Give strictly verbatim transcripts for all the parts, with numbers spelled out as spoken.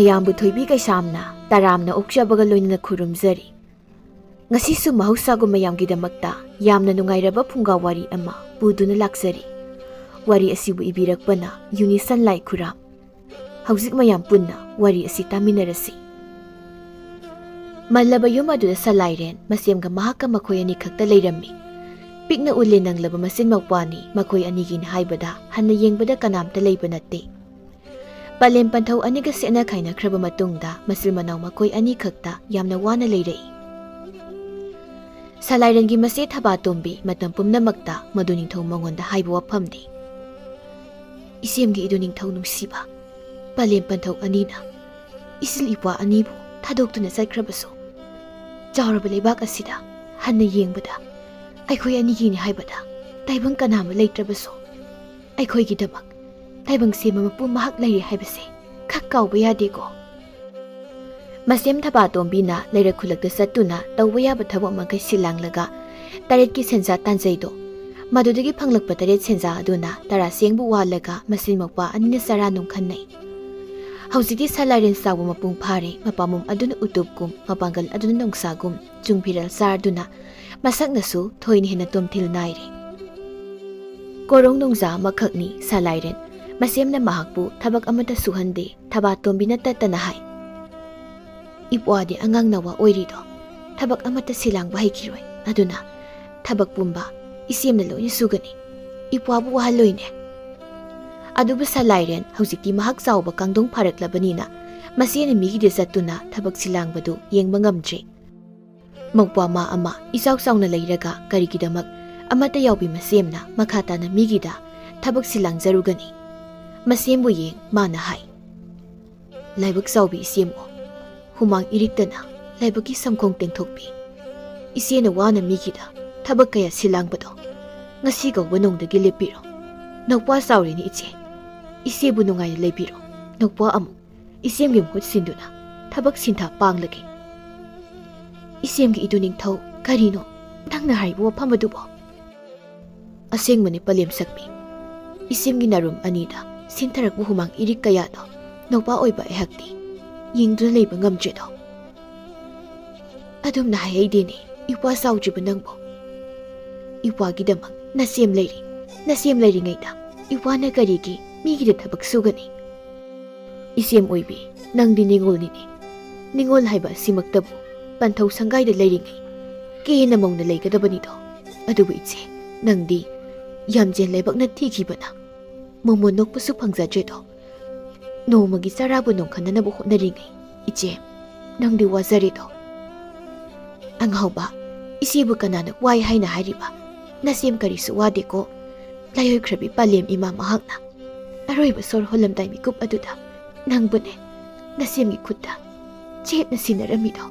ꯃꯌꯥꯝꯕꯨ ꯊꯣꯏꯕꯤ ꯀꯩꯁꯥꯝꯅ ꯇꯔꯥꯝꯅ ꯑꯣꯛꯆꯕꯒ ꯂꯣꯏꯅꯅ ꯈꯨꯔꯨꯝꯖꯔꯤ꯫ ꯉꯁꯤꯁꯨ ꯃꯍꯧꯁꯥꯒꯨꯝ ꯃꯌꯥꯝꯒꯤꯗꯃꯛꯇ ꯌꯥꯝꯅ ꯅꯨꯡꯉꯥꯏꯔꯕ ꯐꯨꯡꯒꯥ ꯋꯥꯔꯤ ꯑꯃ ꯄꯨꯗꯨꯅ ꯂꯥꯛꯆꯔꯤ꯫ ꯋꯥꯔꯤ ꯑꯁꯤꯕꯨ ꯏꯕꯤꯔꯛꯄꯅ ꯌꯨꯅꯤꯁꯟ ꯂꯥꯏꯈꯨꯔꯥꯝ꯫ ꯍꯧꯖꯤꯛ ꯃꯌꯥꯝ ꯄꯨꯟꯅ ꯋꯥꯔꯤ ꯑꯁꯤ ꯇꯥꯃꯤꯟꯅꯔꯁꯤ꯫ ꯃꯜꯂꯕ ꯌꯨꯝ ꯑꯗꯨꯗ ꯁꯂꯥꯏꯔꯦꯟ ꯃꯁꯦꯝꯒ ꯃꯍꯥꯛꯀ ꯃꯈꯣꯏ ꯑꯅꯤꯈꯛꯇ ꯂꯩꯔꯝꯃꯤ꯫ ꯄꯤꯛꯅ ꯎꯜꯂꯦ ꯅꯪꯂꯕ ꯃꯆꯤꯟ ꯃꯧꯄ꯭ꯋꯥꯅꯤ, ꯃꯈꯣꯏ ꯑꯅꯤꯒꯤꯅꯤ ꯍꯥꯏꯕꯗ ꯍꯟꯅ ꯌꯦꯡꯕꯗ ꯀꯅꯥꯝꯇ ꯂꯩꯕ ꯅꯠꯇꯦ꯫ ꯄꯂꯦꯝ ꯄꯟꯊꯧ ꯑꯅꯤꯒ ꯁꯦꯠꯅ ꯈꯥꯏꯅꯈ꯭ꯔꯕ ꯃꯇꯨꯡꯗ ꯃꯆꯤꯟ ꯃꯅꯥꯎ ꯃꯈꯣꯏ ꯑꯅꯤꯈꯛꯇ ꯌꯥꯝꯅ ꯋꯥꯅ ꯂꯩꯔꯛꯏ꯫ ꯁꯂꯥꯏꯔꯦꯟꯒꯤ ꯃꯆꯦ ꯊꯕꯥꯇꯣꯝꯕꯤ ꯃꯇꯝ ꯄꯨꯝꯅꯃꯛꯇ ꯃꯗꯨ ꯅꯤꯡꯊꯧ ꯃꯉꯣꯟꯗ ꯍꯥꯏꯕ ꯋꯥꯐꯝꯗꯤ, "ꯏꯆꯦꯝꯒꯤ ꯏꯗꯨ ꯅꯤꯡꯊꯧ ꯅꯨꯡꯁꯤꯕ, ꯄꯂꯦꯝ ꯄꯟꯊꯧ ꯑꯅꯤꯅ ꯏꯆꯤꯜ ꯏꯄ꯭ꯋꯥ ꯑꯅꯤꯕꯨ ꯊꯥꯗꯣꯛꯇꯨꯅ ꯆꯠꯈ꯭ꯔꯕꯁꯨ, ꯆꯥꯎꯔꯕ ꯂꯩꯕꯥꯛ ꯑꯁꯤꯗ ꯍꯟꯅ ꯌꯦꯡꯕꯗ ꯑꯩꯈꯣꯏ ꯑꯅꯤꯒꯤꯅꯤ ꯍꯥꯏꯕꯗ ꯇꯥꯏꯕꯪ ꯀꯅꯥ ꯑꯃ ꯂꯩꯇ꯭ꯔꯕꯁꯨ, ꯑꯩꯈꯣꯏꯒꯤꯗꯃꯛ ꯇꯥꯏꯕꯪ ꯁꯦꯝꯕ ꯃꯄꯨ ꯃꯍꯥꯛ ꯂꯩꯔꯤ ꯍꯥꯏꯕꯁꯦ ꯈꯛ ꯀꯥꯎꯕ ꯌꯥꯗꯦꯀꯣ"꯫ ꯃꯁꯦꯝ ꯊꯕꯥꯇꯣꯝꯕꯤꯅ ꯂꯩꯔꯛ ꯈꯨꯜꯂꯛꯇ ꯆꯠꯇꯨꯅ ꯇꯧꯕ ꯌꯥꯕ ꯊꯕꯛ ꯃꯈꯩ ꯁꯤꯜꯂꯥꯡꯂꯒ ꯇꯔꯦꯠꯀꯤ ꯁꯦꯟꯖꯥ ꯇꯥꯟꯖꯩꯗꯣ, ꯃꯗꯨꯗꯒꯤ ꯐꯪꯂꯛꯄ ꯇꯔꯦꯠ ꯁꯦꯟꯖꯥ ꯑꯗꯨꯅ ꯇꯔꯥ ꯆꯦꯡꯕꯨ ꯋꯥꯜꯂꯒ ꯃꯆꯤꯟ ꯃꯧꯄ꯭ꯋꯥ ꯑꯅꯤꯅ ꯆꯔꯥ ꯅꯨꯡꯈꯟꯅꯩ꯫ ꯍꯧꯖꯤꯛꯇꯤ ꯁꯂꯥꯏꯔꯦꯟ ꯆꯥꯎꯕ ꯃꯄꯨꯡ ꯐꯥꯔꯦ꯫ ꯃꯄꯥꯝꯕꯣꯝ ꯑꯗꯨꯅ ꯎꯇꯨꯞꯀꯨꯝ, ꯃꯄꯥꯡꯒꯜ ꯑꯗꯨꯅ ꯅꯣꯡꯁꯥꯒꯨꯝ ꯆꯨꯡ ꯐꯤꯔꯦꯜ ꯆꯥꯔꯗꯨꯅ ꯃꯁꯛꯅꯁꯨ ꯊꯣꯏꯅ ꯍꯦꯟꯅ ꯇꯣꯝꯊꯤꯜ ꯅꯥꯏꯔꯦ꯫ ꯀꯣꯔꯣꯡ ꯅꯣꯡꯖꯥ ꯑꯃꯈꯛꯅꯤ ꯁꯂꯥꯏꯔꯦꯟ꯫ ꯃꯁꯦꯝꯅ ꯃꯍꯥꯛꯄꯨ ꯊꯕꯛ ꯑꯃꯠꯇ ꯁꯨꯍꯟꯗꯦ꯫ ꯊꯕꯥꯇꯣꯝꯕꯤꯅ ꯇꯠꯇꯅ ꯍꯥꯏ, "ꯏꯄ꯭ꯋꯥꯗꯤ ꯑꯉꯥꯡ ꯅꯋꯥ ꯑꯣꯏꯔꯤꯗꯣ, ꯊꯕꯛ ꯑꯃꯠꯇ ꯁꯤꯜꯂꯥꯡꯕ ꯍꯩꯈꯤꯔꯣꯏ꯫ ꯑꯗꯨꯅ ꯊꯕꯛ ꯄꯨꯝꯕ ꯏꯆꯦꯝꯅ ꯂꯣꯏꯅ ꯁꯨꯒꯅꯤ꯫ ꯏꯄ꯭ꯋꯥꯕꯨ ꯋꯥꯍꯜꯂꯣꯏꯅꯦ"꯫ ꯑꯗꯨꯕꯨ ꯁꯂꯥꯏꯔꯦꯟ ꯍꯧꯖꯤꯛꯇꯤ ꯃꯍꯥꯛ ꯆꯥꯎꯕ ꯀꯥꯡꯗꯣꯡ ꯐꯥꯔꯛꯂꯕꯅꯤꯅ ꯃꯆꯦꯅ ꯃꯤꯒꯤꯗ ꯆꯠꯇꯨꯅ ꯊꯕꯛ ꯁꯤꯜꯂꯥꯡꯕꯗꯨ ꯌꯦꯡꯕ ꯉꯝꯗ꯭ꯔꯦ꯫ ꯃꯧꯄ꯭ꯋꯥ ꯃꯥ ꯑꯃ ꯏꯆꯥꯎ ꯆꯥꯎꯅ ꯂꯩꯔꯒ ꯀꯔꯤꯒꯤꯗꯃꯛ ꯑꯃꯠꯇ ꯌꯥꯎꯕꯤ ꯃꯁꯦꯝꯅ ꯃꯈꯥ ꯇꯥꯅ ꯃꯤꯒꯤꯗ ꯊꯕꯛ ꯁꯤꯜꯂꯥꯡꯖꯔꯨꯒꯅꯤ? ꯃꯁꯦꯝꯕꯨ ꯌꯦꯡ ꯃꯥꯅ ꯍꯥꯏ, "ꯂꯥꯏꯕꯛ ꯆꯥꯎꯕꯤ ꯏꯆꯦꯝ ꯑꯣ, ꯍꯨꯃꯥꯡ ꯏꯔꯤꯛꯇꯅ ꯂꯥꯏꯕꯛꯀꯤ ꯁꯝꯈꯣꯡ ꯇꯦꯡꯊꯣꯛꯄꯤ꯫ ꯏꯆꯦꯅ ꯋꯥꯅ ꯃꯤꯒꯤꯗ ꯊꯕꯛ ꯀꯌꯥ ꯁꯤꯜꯂꯥꯡꯕꯗꯣ ꯉꯁꯤ ꯀꯧꯕ ꯅꯣꯡꯗꯒꯤ ꯂꯦꯞꯄꯤꯔꯣ꯫ ꯅꯧꯄ꯭ꯋꯥ ꯆꯥꯎꯔꯦꯅꯦ ꯏꯆꯦ꯫ ꯏꯆꯦꯕꯨ ꯅꯨꯡꯉꯥꯏꯅ ꯂꯩꯕꯤꯔꯣ꯫ ꯅꯧꯄ꯭ꯋꯥ ꯑꯃꯨꯛ ꯏꯆꯦꯝꯒꯤ ꯃꯍꯨꯠ ꯁꯤꯟꯗꯨꯅ ꯊꯕꯛ ꯁꯤꯟꯊꯥ ꯄꯥꯡꯂꯒꯦ"꯫ "ꯏꯆꯦꯝꯒꯤ ꯏꯗꯨ ꯅꯤꯡꯊꯧ, ꯀꯔꯤꯅꯣ ꯅꯪꯅ ꯍꯥꯏꯔꯤꯕ ꯋꯥꯐꯝ ꯑꯗꯨꯕꯣ?" "ꯑꯁꯦꯡꯕꯅꯤ ꯄꯂꯦꯝ ꯁꯛꯄꯤ, ꯏꯆꯦꯝꯒꯤ ꯅꯔꯨꯝ ꯑꯅꯤꯗ ꯁꯤꯟꯊꯔꯛꯄ ꯍꯨꯃꯥꯡ ꯏꯔꯤꯛ ꯀꯌꯥꯗꯣ ꯅꯧꯄꯥ ꯑꯣꯏꯕ ꯑꯩꯍꯥꯛꯇꯤ ꯌꯦꯡꯗꯨꯅ ꯂꯩꯕ ꯉꯝꯗ꯭ꯔꯦꯗꯣ꯫ ꯑꯗꯨꯝꯅ ꯍꯥꯏꯍꯩꯗꯦꯅꯦ, ꯏꯄ꯭ꯋꯥ ꯆꯥꯎꯗ꯭ꯔꯤꯕ ꯅꯪꯕꯨ꯫ ꯏꯄ꯭ꯋꯥꯒꯤꯗꯃꯛ ꯅꯁꯦꯝ ꯂꯩꯔꯤ꯫ ꯅꯁꯦꯝ ꯂꯩꯔꯤꯉꯩꯗ ꯏꯄ꯭ꯋꯥꯅ ꯀꯔꯤꯒꯤ ꯃꯤꯒꯤꯗ ꯊꯕꯛ ꯁꯨꯒꯅꯤ? ꯏꯆꯦꯝ ꯑꯣꯏꯕꯤ, ꯅꯪꯗꯤ ꯅꯤꯉꯣꯜꯅꯤꯅꯦ꯫ ꯅꯤꯉꯣꯜ ꯍꯥꯏꯕ ꯑꯁꯤꯃꯛꯇꯕꯨ ꯄꯟꯊꯧ ꯁꯪꯒꯥꯏꯗ ꯂꯩꯔꯤꯉꯩ ꯀꯦꯅ ꯃꯧꯅ ꯂꯩꯒꯗꯕꯅꯤꯗꯣ꯫ ꯑꯗꯨꯕꯨ ꯏꯆꯦ, ꯅꯪꯗꯤ ꯌꯥꯝꯖꯦꯟ ꯂꯩꯕꯥꯛꯅ ꯊꯤꯈꯤꯕꯅ ꯃꯣꯃꯣꯟ ꯅꯣꯛꯄꯁꯨ ꯐꯪꯖꯗ꯭ꯔꯦꯗꯣ꯫ ꯅꯣꯡꯃꯒꯤ ꯆꯔꯥꯕꯨ ꯅꯣꯡꯈꯠꯅꯅꯕ ꯍꯣꯠꯅꯔꯤꯉꯩ, ꯏꯆꯦ, ꯅꯪꯗꯤ ꯋꯥꯖꯔꯦꯗꯣ꯫ ꯑꯉꯥꯎꯕ, ꯏꯆꯦꯕꯨ ꯀꯅꯥꯅ ꯋꯥꯏ ꯍꯥꯏꯅ ꯍꯥꯏꯔꯤꯕ? ꯅꯁꯦꯝ ꯀꯔꯤꯁꯨ ꯋꯥꯗꯦꯀꯣ꯫ ꯂꯥꯏꯑꯣꯏꯈ꯭ꯔꯕꯤ ꯄꯂꯦꯝ ꯏꯃꯥ ꯃꯍꯥꯛꯅ ꯑꯔꯣꯏꯕ ꯁꯣꯔ ꯍꯣꯜꯂꯝꯗꯥꯏ ꯃꯤꯀꯨꯞ ꯑꯗꯨꯗ ꯅꯪꯕꯨꯅꯦ ꯅꯁꯦꯝꯒꯤ ꯈꯨꯠꯇ ꯆꯦꯠꯅ ꯁꯤꯟꯅꯔꯝꯃꯤꯗꯣ꯫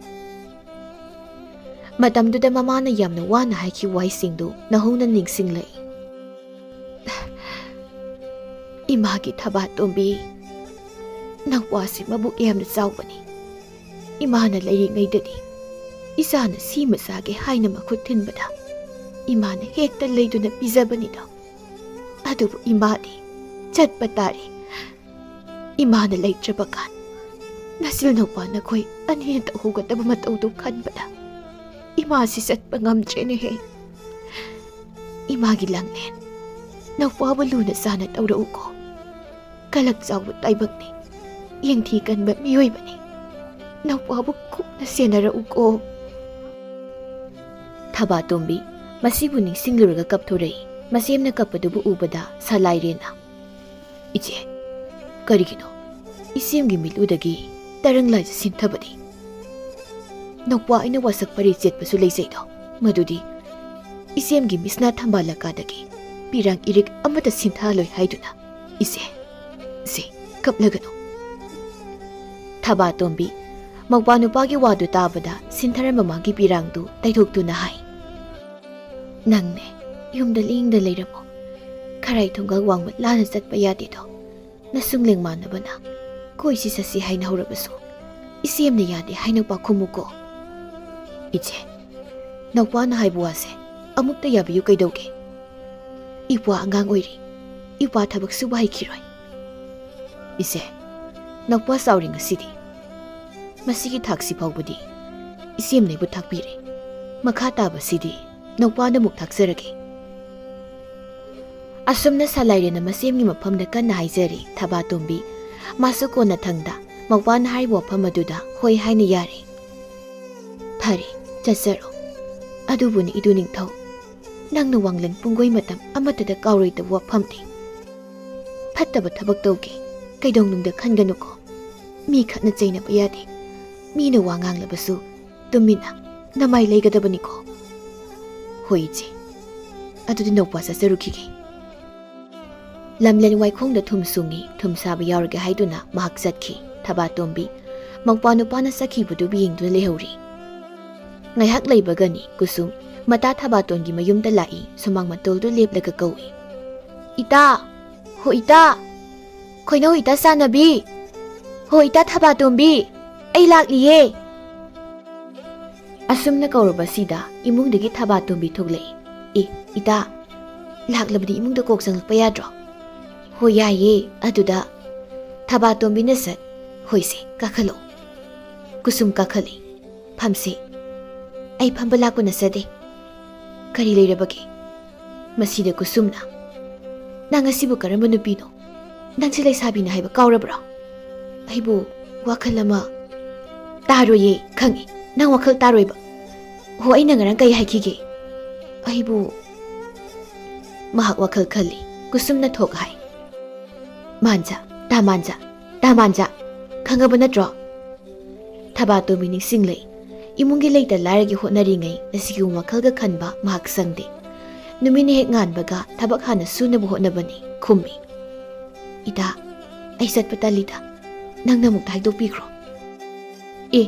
ꯃꯇꯝꯗꯨꯗ ꯃꯃꯥꯅ ꯌꯥꯝꯅ ꯋꯥꯅ ꯍꯥꯏꯈꯤꯕ ꯋꯥꯍꯩꯁꯤꯡꯗꯨ ꯅꯧꯍꯧꯅ ꯅꯤꯡꯁꯤꯡꯂꯛꯏ꯫ ꯏꯃꯥꯒꯤ ꯊꯕꯥ ꯇꯣꯝꯕꯤ, ꯅꯧꯄꯥꯁꯤ ꯃꯕꯨꯛ ꯌꯥꯝꯅ ꯆꯥꯎꯕꯅꯤ꯫ ꯏꯃꯥꯅ ꯂꯩꯔꯤꯉꯩꯗꯗꯤ ꯏꯆꯥꯅ ꯁꯤꯃ ꯆꯥꯒꯦ ꯍꯥꯏꯅ ꯃꯈꯨꯠ ꯊꯤꯟꯕꯗ ꯏꯃꯥꯅ ꯍꯦꯛꯇ ꯂꯩꯗꯨꯅ ꯄꯤꯖꯕꯅꯤꯗꯣ꯫ ꯑꯗꯨꯕꯨ ꯏꯃꯥꯗꯤ ꯆꯠꯄ ꯇꯥꯔꯦ꯫ ꯏꯃꯥꯅ ꯂꯩꯇ꯭ꯔꯕ ꯀꯥꯟ ꯅꯆꯤꯜ ꯅꯧꯄꯥ ꯅꯈꯣꯏ ꯑꯅꯤꯅ ꯇꯧꯍꯧꯒꯗꯕ ꯃꯇꯧꯗꯨ ꯈꯟꯕꯗ ꯏꯃꯥꯁꯤ ꯆꯠꯄ ꯉꯝꯗ꯭ꯔꯦꯅꯦꯍꯦ꯫ ꯏꯃꯥꯒꯤ ꯂꯥꯡꯂꯦꯟ, ꯅꯧꯄꯥꯕꯨ ꯂꯨꯅ ꯆꯥꯅ ꯇꯧꯔꯛꯎꯀꯣ꯫ ꯀꯂꯛ ꯆꯥꯎꯕ ꯇꯥꯏꯕꯪꯅꯤ, ꯌꯦꯡꯊꯤ ꯀꯟꯕ ꯃꯤꯑꯣꯏꯕꯅꯤ꯫ ꯅꯧꯄꯥꯕꯨ ꯀꯨꯞꯅ ꯁꯦꯟꯅꯔꯛꯎꯀꯣ꯫ ꯊꯕꯥꯇꯣꯝꯕꯤ ꯃꯁꯤꯕꯨ ꯅꯤꯡꯁꯤꯡꯂꯨꯔꯒ ꯀꯞꯊꯣꯔꯛꯏ꯫ ꯃꯁꯦꯝꯅ ꯀꯞꯄꯗꯨꯕꯨ ꯎꯕꯗ ꯁꯂꯥꯏꯔꯦꯟꯅ, "ꯏꯆꯦ, ꯀꯔꯤꯒꯤꯅꯣ ꯏꯆꯦꯝꯒꯤ ꯃꯤꯠꯂꯨꯗꯒꯤ ꯇꯔꯪ ꯂꯥꯏꯖ ꯁꯤꯟꯊꯕꯗꯤ?" ꯅꯧꯄꯥ ꯑꯩꯅ ꯋꯥꯁꯛ ꯄꯔꯤ ꯆꯦꯠꯄꯁꯨ ꯂꯩꯖꯩꯗꯣ, ꯃꯗꯨꯗꯤ ꯏꯆꯦꯝꯒꯤ ꯃꯤꯁꯅꯥ ꯊꯝꯕꯥꯜ ꯂꯀꯥꯗꯒꯤ ꯄꯤꯔꯥꯡ ꯏꯔꯤꯛ ꯑꯃꯠꯇ ꯁꯤꯟꯊꯍꯜꯂꯣꯏ ꯍꯥꯏꯗꯨꯅ꯫ ꯏꯆꯦ, ꯁꯦ, ꯀꯞꯂꯒꯅꯨ꯫ ꯊꯕꯥꯇꯣꯝꯕꯤ ꯃꯧꯄꯥ ꯅꯨꯄꯥꯒꯤ ꯋꯥꯗꯨ ꯇꯥꯕꯗ ꯁꯤꯟꯊꯔꯝꯕ ꯃꯥꯒꯤ ꯄꯤꯔꯥꯡꯗꯨ ꯇꯩꯊꯣꯛꯇꯨꯅ ꯍꯥꯏ, "ꯅꯪꯅꯦ ꯌꯨꯝꯗ ꯂꯦꯡꯗ ꯂꯩꯔꯝꯃꯣ꯫ ꯈꯔꯥꯏ ꯊꯣꯡꯒꯥꯜ ꯋꯥꯡꯃ ꯂꯥꯟꯅ ꯆꯠꯄ ꯌꯥꯗꯦꯗꯣ꯫ ꯅꯁꯨꯡ ꯂꯦꯡꯃꯥꯟꯅꯕꯅ ꯀꯣꯏꯁꯤ ꯆꯠꯁꯤ ꯍꯥꯏꯅ ꯍꯧꯔꯕꯁꯨ ꯏꯆꯦꯝꯅ ꯌꯥꯗꯦ ꯍꯥꯏꯅ ꯄꯥꯈꯨꯝꯃꯨꯀꯣ꯫" "ꯏꯆꯦ, ꯅꯧꯄꯥꯅ ꯍꯥꯏꯕ ꯋꯥꯁꯦ ꯑꯃꯨꯛꯇ ꯌꯥꯕꯤꯌꯨ ꯀꯩꯗꯧꯒꯦ? ꯏꯄ꯭ꯋꯥ ꯑꯉꯥꯡ ꯑꯣꯏꯔꯤ, ꯏꯄ꯭ꯋꯥ ꯊꯕꯛ ꯁꯨꯕ ꯍꯩꯈꯤꯔꯣꯏ꯫" "ꯏꯆꯦ, ꯅꯧꯄꯥ ꯆꯥꯎꯔꯤ ꯉꯁꯤꯗꯤ꯫ ꯃꯁꯤꯒꯤ ꯊꯥꯛꯁꯤ ꯐꯥꯎꯕꯗꯤ ꯏꯆꯦꯝꯅ ꯑꯩꯕꯨ ꯊꯥꯛꯄꯤꯔꯦ꯫ ꯃꯈꯥ ꯇꯥꯕꯁꯤꯗꯤ ꯅꯧꯄꯥꯅ ꯑꯃꯨꯛ ꯊꯥꯛꯆꯔꯒꯦ꯫ ꯑꯁꯨꯝꯅ ꯁꯂꯥꯏꯔꯦꯟꯅ ꯃꯁꯦꯝꯒꯤ ꯃꯐꯝꯗ ꯀꯟꯅ ꯍꯥꯏꯖꯔꯤ ꯊꯕꯥꯇꯣꯝꯕꯤ꯫ ꯃꯥꯁꯨ ꯀꯣꯟꯅꯊꯪꯗ ꯃꯧꯄꯥꯅ ꯍꯥꯏꯔꯤꯕ ꯋꯥꯐꯝ ꯑꯗꯨꯗ ꯍꯣꯏ ꯍꯥꯏꯅ ꯌꯥꯔꯦ꯫ ꯐꯔꯦ, ꯆꯠꯆꯔꯣ꯫ ꯑꯗꯨꯕꯨꯅꯤ ꯏꯗꯨ ꯅꯤꯡꯊꯧ, ꯅꯪꯅ ꯋꯥꯡꯂꯦꯟ ꯄꯨꯡꯒꯣꯏ ꯃꯇꯝ ꯑꯃꯠꯇꯗ ꯀꯥꯎꯔꯣꯏꯗꯕ ꯋꯥꯐꯝꯗꯤ꯫ ꯐꯠꯇꯕ ꯊꯕꯛ ꯇꯧꯒꯦ ꯀꯩꯗꯧꯅꯨꯡꯗ ꯈꯟꯒꯅꯨꯀꯣ꯫ ꯃꯤ ꯈꯠꯅ ꯆꯩꯅꯕ ꯌꯥꯗꯦ꯫ ꯃꯤꯅ ꯋꯥ ꯉꯥꯡꯂꯕꯁꯨ ꯇꯨꯃꯤꯟꯅ ꯅꯃꯥꯏ ꯂꯩꯒꯗꯕꯅꯤꯀꯣ꯫ ꯍꯣꯏ ꯏꯆꯦ, ꯑꯗꯨꯗꯤ ꯅꯧꯄꯥ ꯆꯠꯆꯔꯨꯈꯤꯒꯦ꯫ ꯂꯝꯂꯦꯟ ꯋꯥꯏꯈꯣꯡꯗ ꯊꯨꯝ ꯁꯨꯡꯉꯤ, ꯊꯨꯝ ꯁꯥꯕ ꯌꯥꯎꯔꯒꯦ ꯍꯥꯏꯗꯨꯅ ꯃꯍꯥꯛ ꯆꯠꯈꯤ꯫ ꯊꯕꯥꯇꯣꯝꯕꯤ ꯃꯧꯄ꯭ꯋꯥ ꯅꯨꯄꯥꯅ ꯆꯠꯈꯤꯕꯗꯨꯕꯨ ꯌꯦꯡꯗꯨꯅ ꯂꯩꯍꯧꯔꯤ꯫ ꯉꯥꯏꯍꯥꯛ ꯂꯩꯕꯒꯅꯤ ꯀꯨꯁꯨꯝ ꯃꯇꯥ ꯊꯕꯥꯇꯣꯟꯒꯤ ꯃꯌꯨꯝꯗ ꯂꯥꯛꯏ, ꯁꯨꯃꯥꯡ ꯃꯇꯣꯜꯗꯨ ꯂꯦꯞꯂꯒ ꯀꯧꯏ, "ꯏꯇꯥ! ꯍꯣ ꯏꯇꯥ! ꯈꯣꯏꯅꯧ ꯏꯇꯥ ꯆꯥꯟꯅꯕꯤ! ꯍꯣ ꯏꯇꯥ ꯊꯕꯥꯇꯣꯝꯕꯤ! ꯑꯩ ꯂꯥꯛꯂꯤꯌꯦ!" ꯑꯁꯨꯝꯅ ꯀꯧꯔꯕꯁꯤꯗ ꯏꯃꯨꯡꯗꯒꯤ ꯊꯕꯥꯇꯣꯝꯕꯤ ꯊꯣꯛꯂꯛꯏ꯫ "ꯑꯦ, ꯏꯇꯥ, ꯂꯥꯛꯂꯕꯗꯤ ꯏꯃꯨꯡꯗ ꯀꯣꯛ ꯆꯪꯂꯛꯄ ꯌꯥꯗ꯭ꯔꯣ?" "ꯍꯣ, ꯌꯥꯏꯌꯦ꯫ ꯑꯗꯨꯗ ꯊꯕꯥꯇꯣꯝꯕꯤꯅ ꯁꯠ, ꯍꯣꯏꯁꯦ, ꯀꯥꯈꯠꯂꯛꯑꯣ꯫" ꯀꯨꯁꯨꯝ ꯀꯥꯈꯠꯂꯤ꯫ "ꯐꯝꯁꯦ꯫ ꯑꯩ ꯐꯝꯕ ꯂꯥꯛꯄ ꯅꯠꯆꯗꯦ꯫ ꯀꯔꯤ ꯂꯩꯔꯕꯒꯦ?" ꯃꯁꯤꯗ ꯀꯨꯁꯨꯝꯅ, "ꯅꯪ ꯑꯁꯤꯕꯨ ꯀꯔꯝꯕ ꯅꯨꯄꯤꯅꯣ? ꯅꯪꯁꯦ ꯂꯩꯁꯥꯕꯤꯅꯤ ꯍꯥꯏꯕ ꯀꯥꯎꯔꯕ꯭ꯔꯣ? ꯑꯩꯕꯨ ꯋꯥꯈꯜ ꯑꯃ" "ꯇꯥꯔꯣꯏꯌꯦ, ꯈꯪꯉꯤ꯫ ꯅꯪ ꯋꯥꯈꯜ ꯇꯥꯔꯣꯏꯕ꯫ ꯍꯣ, ꯑꯩꯅ ꯉꯔꯥꯡ ꯀꯩ ꯍꯥꯏꯈꯤꯒꯦ? ꯑꯩꯕꯨ" ꯃꯍꯥꯛ ꯋꯥꯈꯜ ꯈꯜꯂꯤ꯫ ꯀꯨꯁꯨꯝꯅ ꯊꯣꯛ ꯍꯥꯏ, "ꯃꯥꯟꯖꯥ, ꯇꯥ ꯃꯥꯟꯖꯥ, ꯇꯥ ꯃꯥꯟꯖꯥ, ꯈꯪꯉꯕ ꯅꯠꯇ꯭ꯔꯣ?" ꯊꯕꯥꯇꯣꯝꯕꯤ ꯅꯤꯡꯁꯤꯡꯂꯛꯏ꯫ ꯏꯃꯨꯡꯒꯤ ꯂꯩꯇ ꯂꯥꯏꯔꯒꯤ ꯍꯣꯠꯅꯔꯤꯉꯩ ꯑꯁꯤꯒꯨꯝꯕ ꯋꯥꯈꯜꯒ ꯈꯟꯕ ꯃꯍꯥꯛ ꯁꯪꯗꯦ꯫ ꯅꯨꯃꯤꯠꯅ ꯍꯦꯛ ꯉꯥꯟꯕꯒ ꯊꯕꯛ ꯍꯥꯟꯅ ꯁꯨꯅꯕ ꯍꯣꯠꯅꯕꯅꯤ, ꯈꯨꯝꯃꯤ꯫ "ꯏꯇꯥ, ꯑꯩ ꯆꯠꯄ ꯇꯜꯂꯤꯗ꯫ ꯅꯪꯅ ꯑꯃꯨꯛꯇ ꯍꯥꯏꯗꯣꯛꯄꯤꯈ꯭ꯔꯣ꯫" "ꯑꯦ,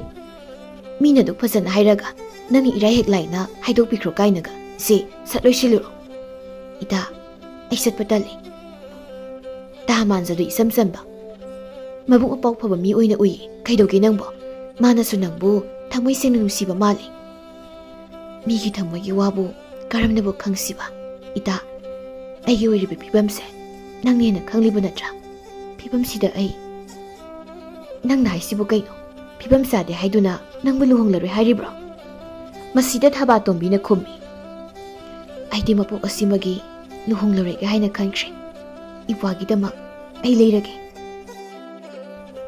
ꯃꯤꯅ ꯑꯗꯨꯛ ꯐꯖꯅ ꯍꯥꯏꯔꯒ ꯅꯪꯅ ꯏꯔꯥꯏ ꯍꯦꯛ ꯂꯥꯏꯅ ꯍꯥꯏꯗꯣꯛꯄꯤꯈ꯭ꯔꯣ ꯀꯥꯏꯅꯒ꯫ ꯁꯦ, ꯁꯠ ꯂꯣꯏꯁꯤꯜꯂꯨꯔꯣ꯫" "ꯏꯇꯥ, ꯑꯩ ꯆꯠꯄ ꯇꯜꯂꯤ꯫ ꯇꯥ ꯃꯥꯟꯖꯗꯨ ꯏꯆꯝ ꯆꯝꯕ, ꯃꯕꯨꯛ ꯃꯄꯥꯎ ꯐꯕ ꯃꯤ ꯑꯣꯏꯅ ꯎꯏ꯫ ꯀꯩꯗꯧꯒꯦ ꯅꯪꯕꯣ? ꯃꯥꯅꯁꯨ ꯅꯪꯕꯨ ꯊꯃꯣꯏ ꯁꯦꯡꯅ ꯅꯨꯡꯁꯤꯕ ꯃꯥꯜꯂꯤ꯫ ꯃꯤꯒꯤ ꯊꯃꯣꯏꯒꯤ ꯋꯥꯕꯨ ꯀꯔꯝꯅꯕꯨ ꯈꯪꯁꯤꯕ? ꯏꯇꯥ, ꯑꯩꯒꯤ ꯑꯣꯏꯔꯤꯕ ꯐꯤꯕꯝꯁꯦ ꯅꯪꯅ ꯍꯦꯟꯅ ꯈꯪꯂꯤꯕ ꯅꯠꯇ꯭ꯔꯥ? ꯐꯤꯕꯝꯁꯤꯗ ꯑꯩ" "ꯅꯪꯅ ꯍꯥꯏꯁꯤꯕꯨ ꯀꯩꯅꯣ? ꯐꯤꯕꯝ ꯆꯥꯗꯦ ꯍꯥꯏꯗꯨꯅ ꯅꯪꯕꯨ ꯂꯨꯍꯣꯡꯂꯔꯣꯏ ꯍꯥꯏꯔꯤꯕ꯭ꯔꯣ? ꯃꯁꯤꯗ ꯊꯕꯥꯇꯣꯝꯕꯤꯅ ꯈꯨꯝꯃꯤ, "ꯑꯩꯗꯤ ꯃꯄꯣꯛ ꯑꯁꯤꯃꯒꯤ ꯂꯨꯍꯣꯡꯂꯔꯣꯏꯒꯦ ꯍꯥꯏꯅ ꯈꯟꯈ꯭ꯔꯦ꯫ ꯏꯄ꯭ꯋꯥꯒꯤꯗꯃꯛ ꯑꯩ ꯂꯩꯔꯒꯦ꯫"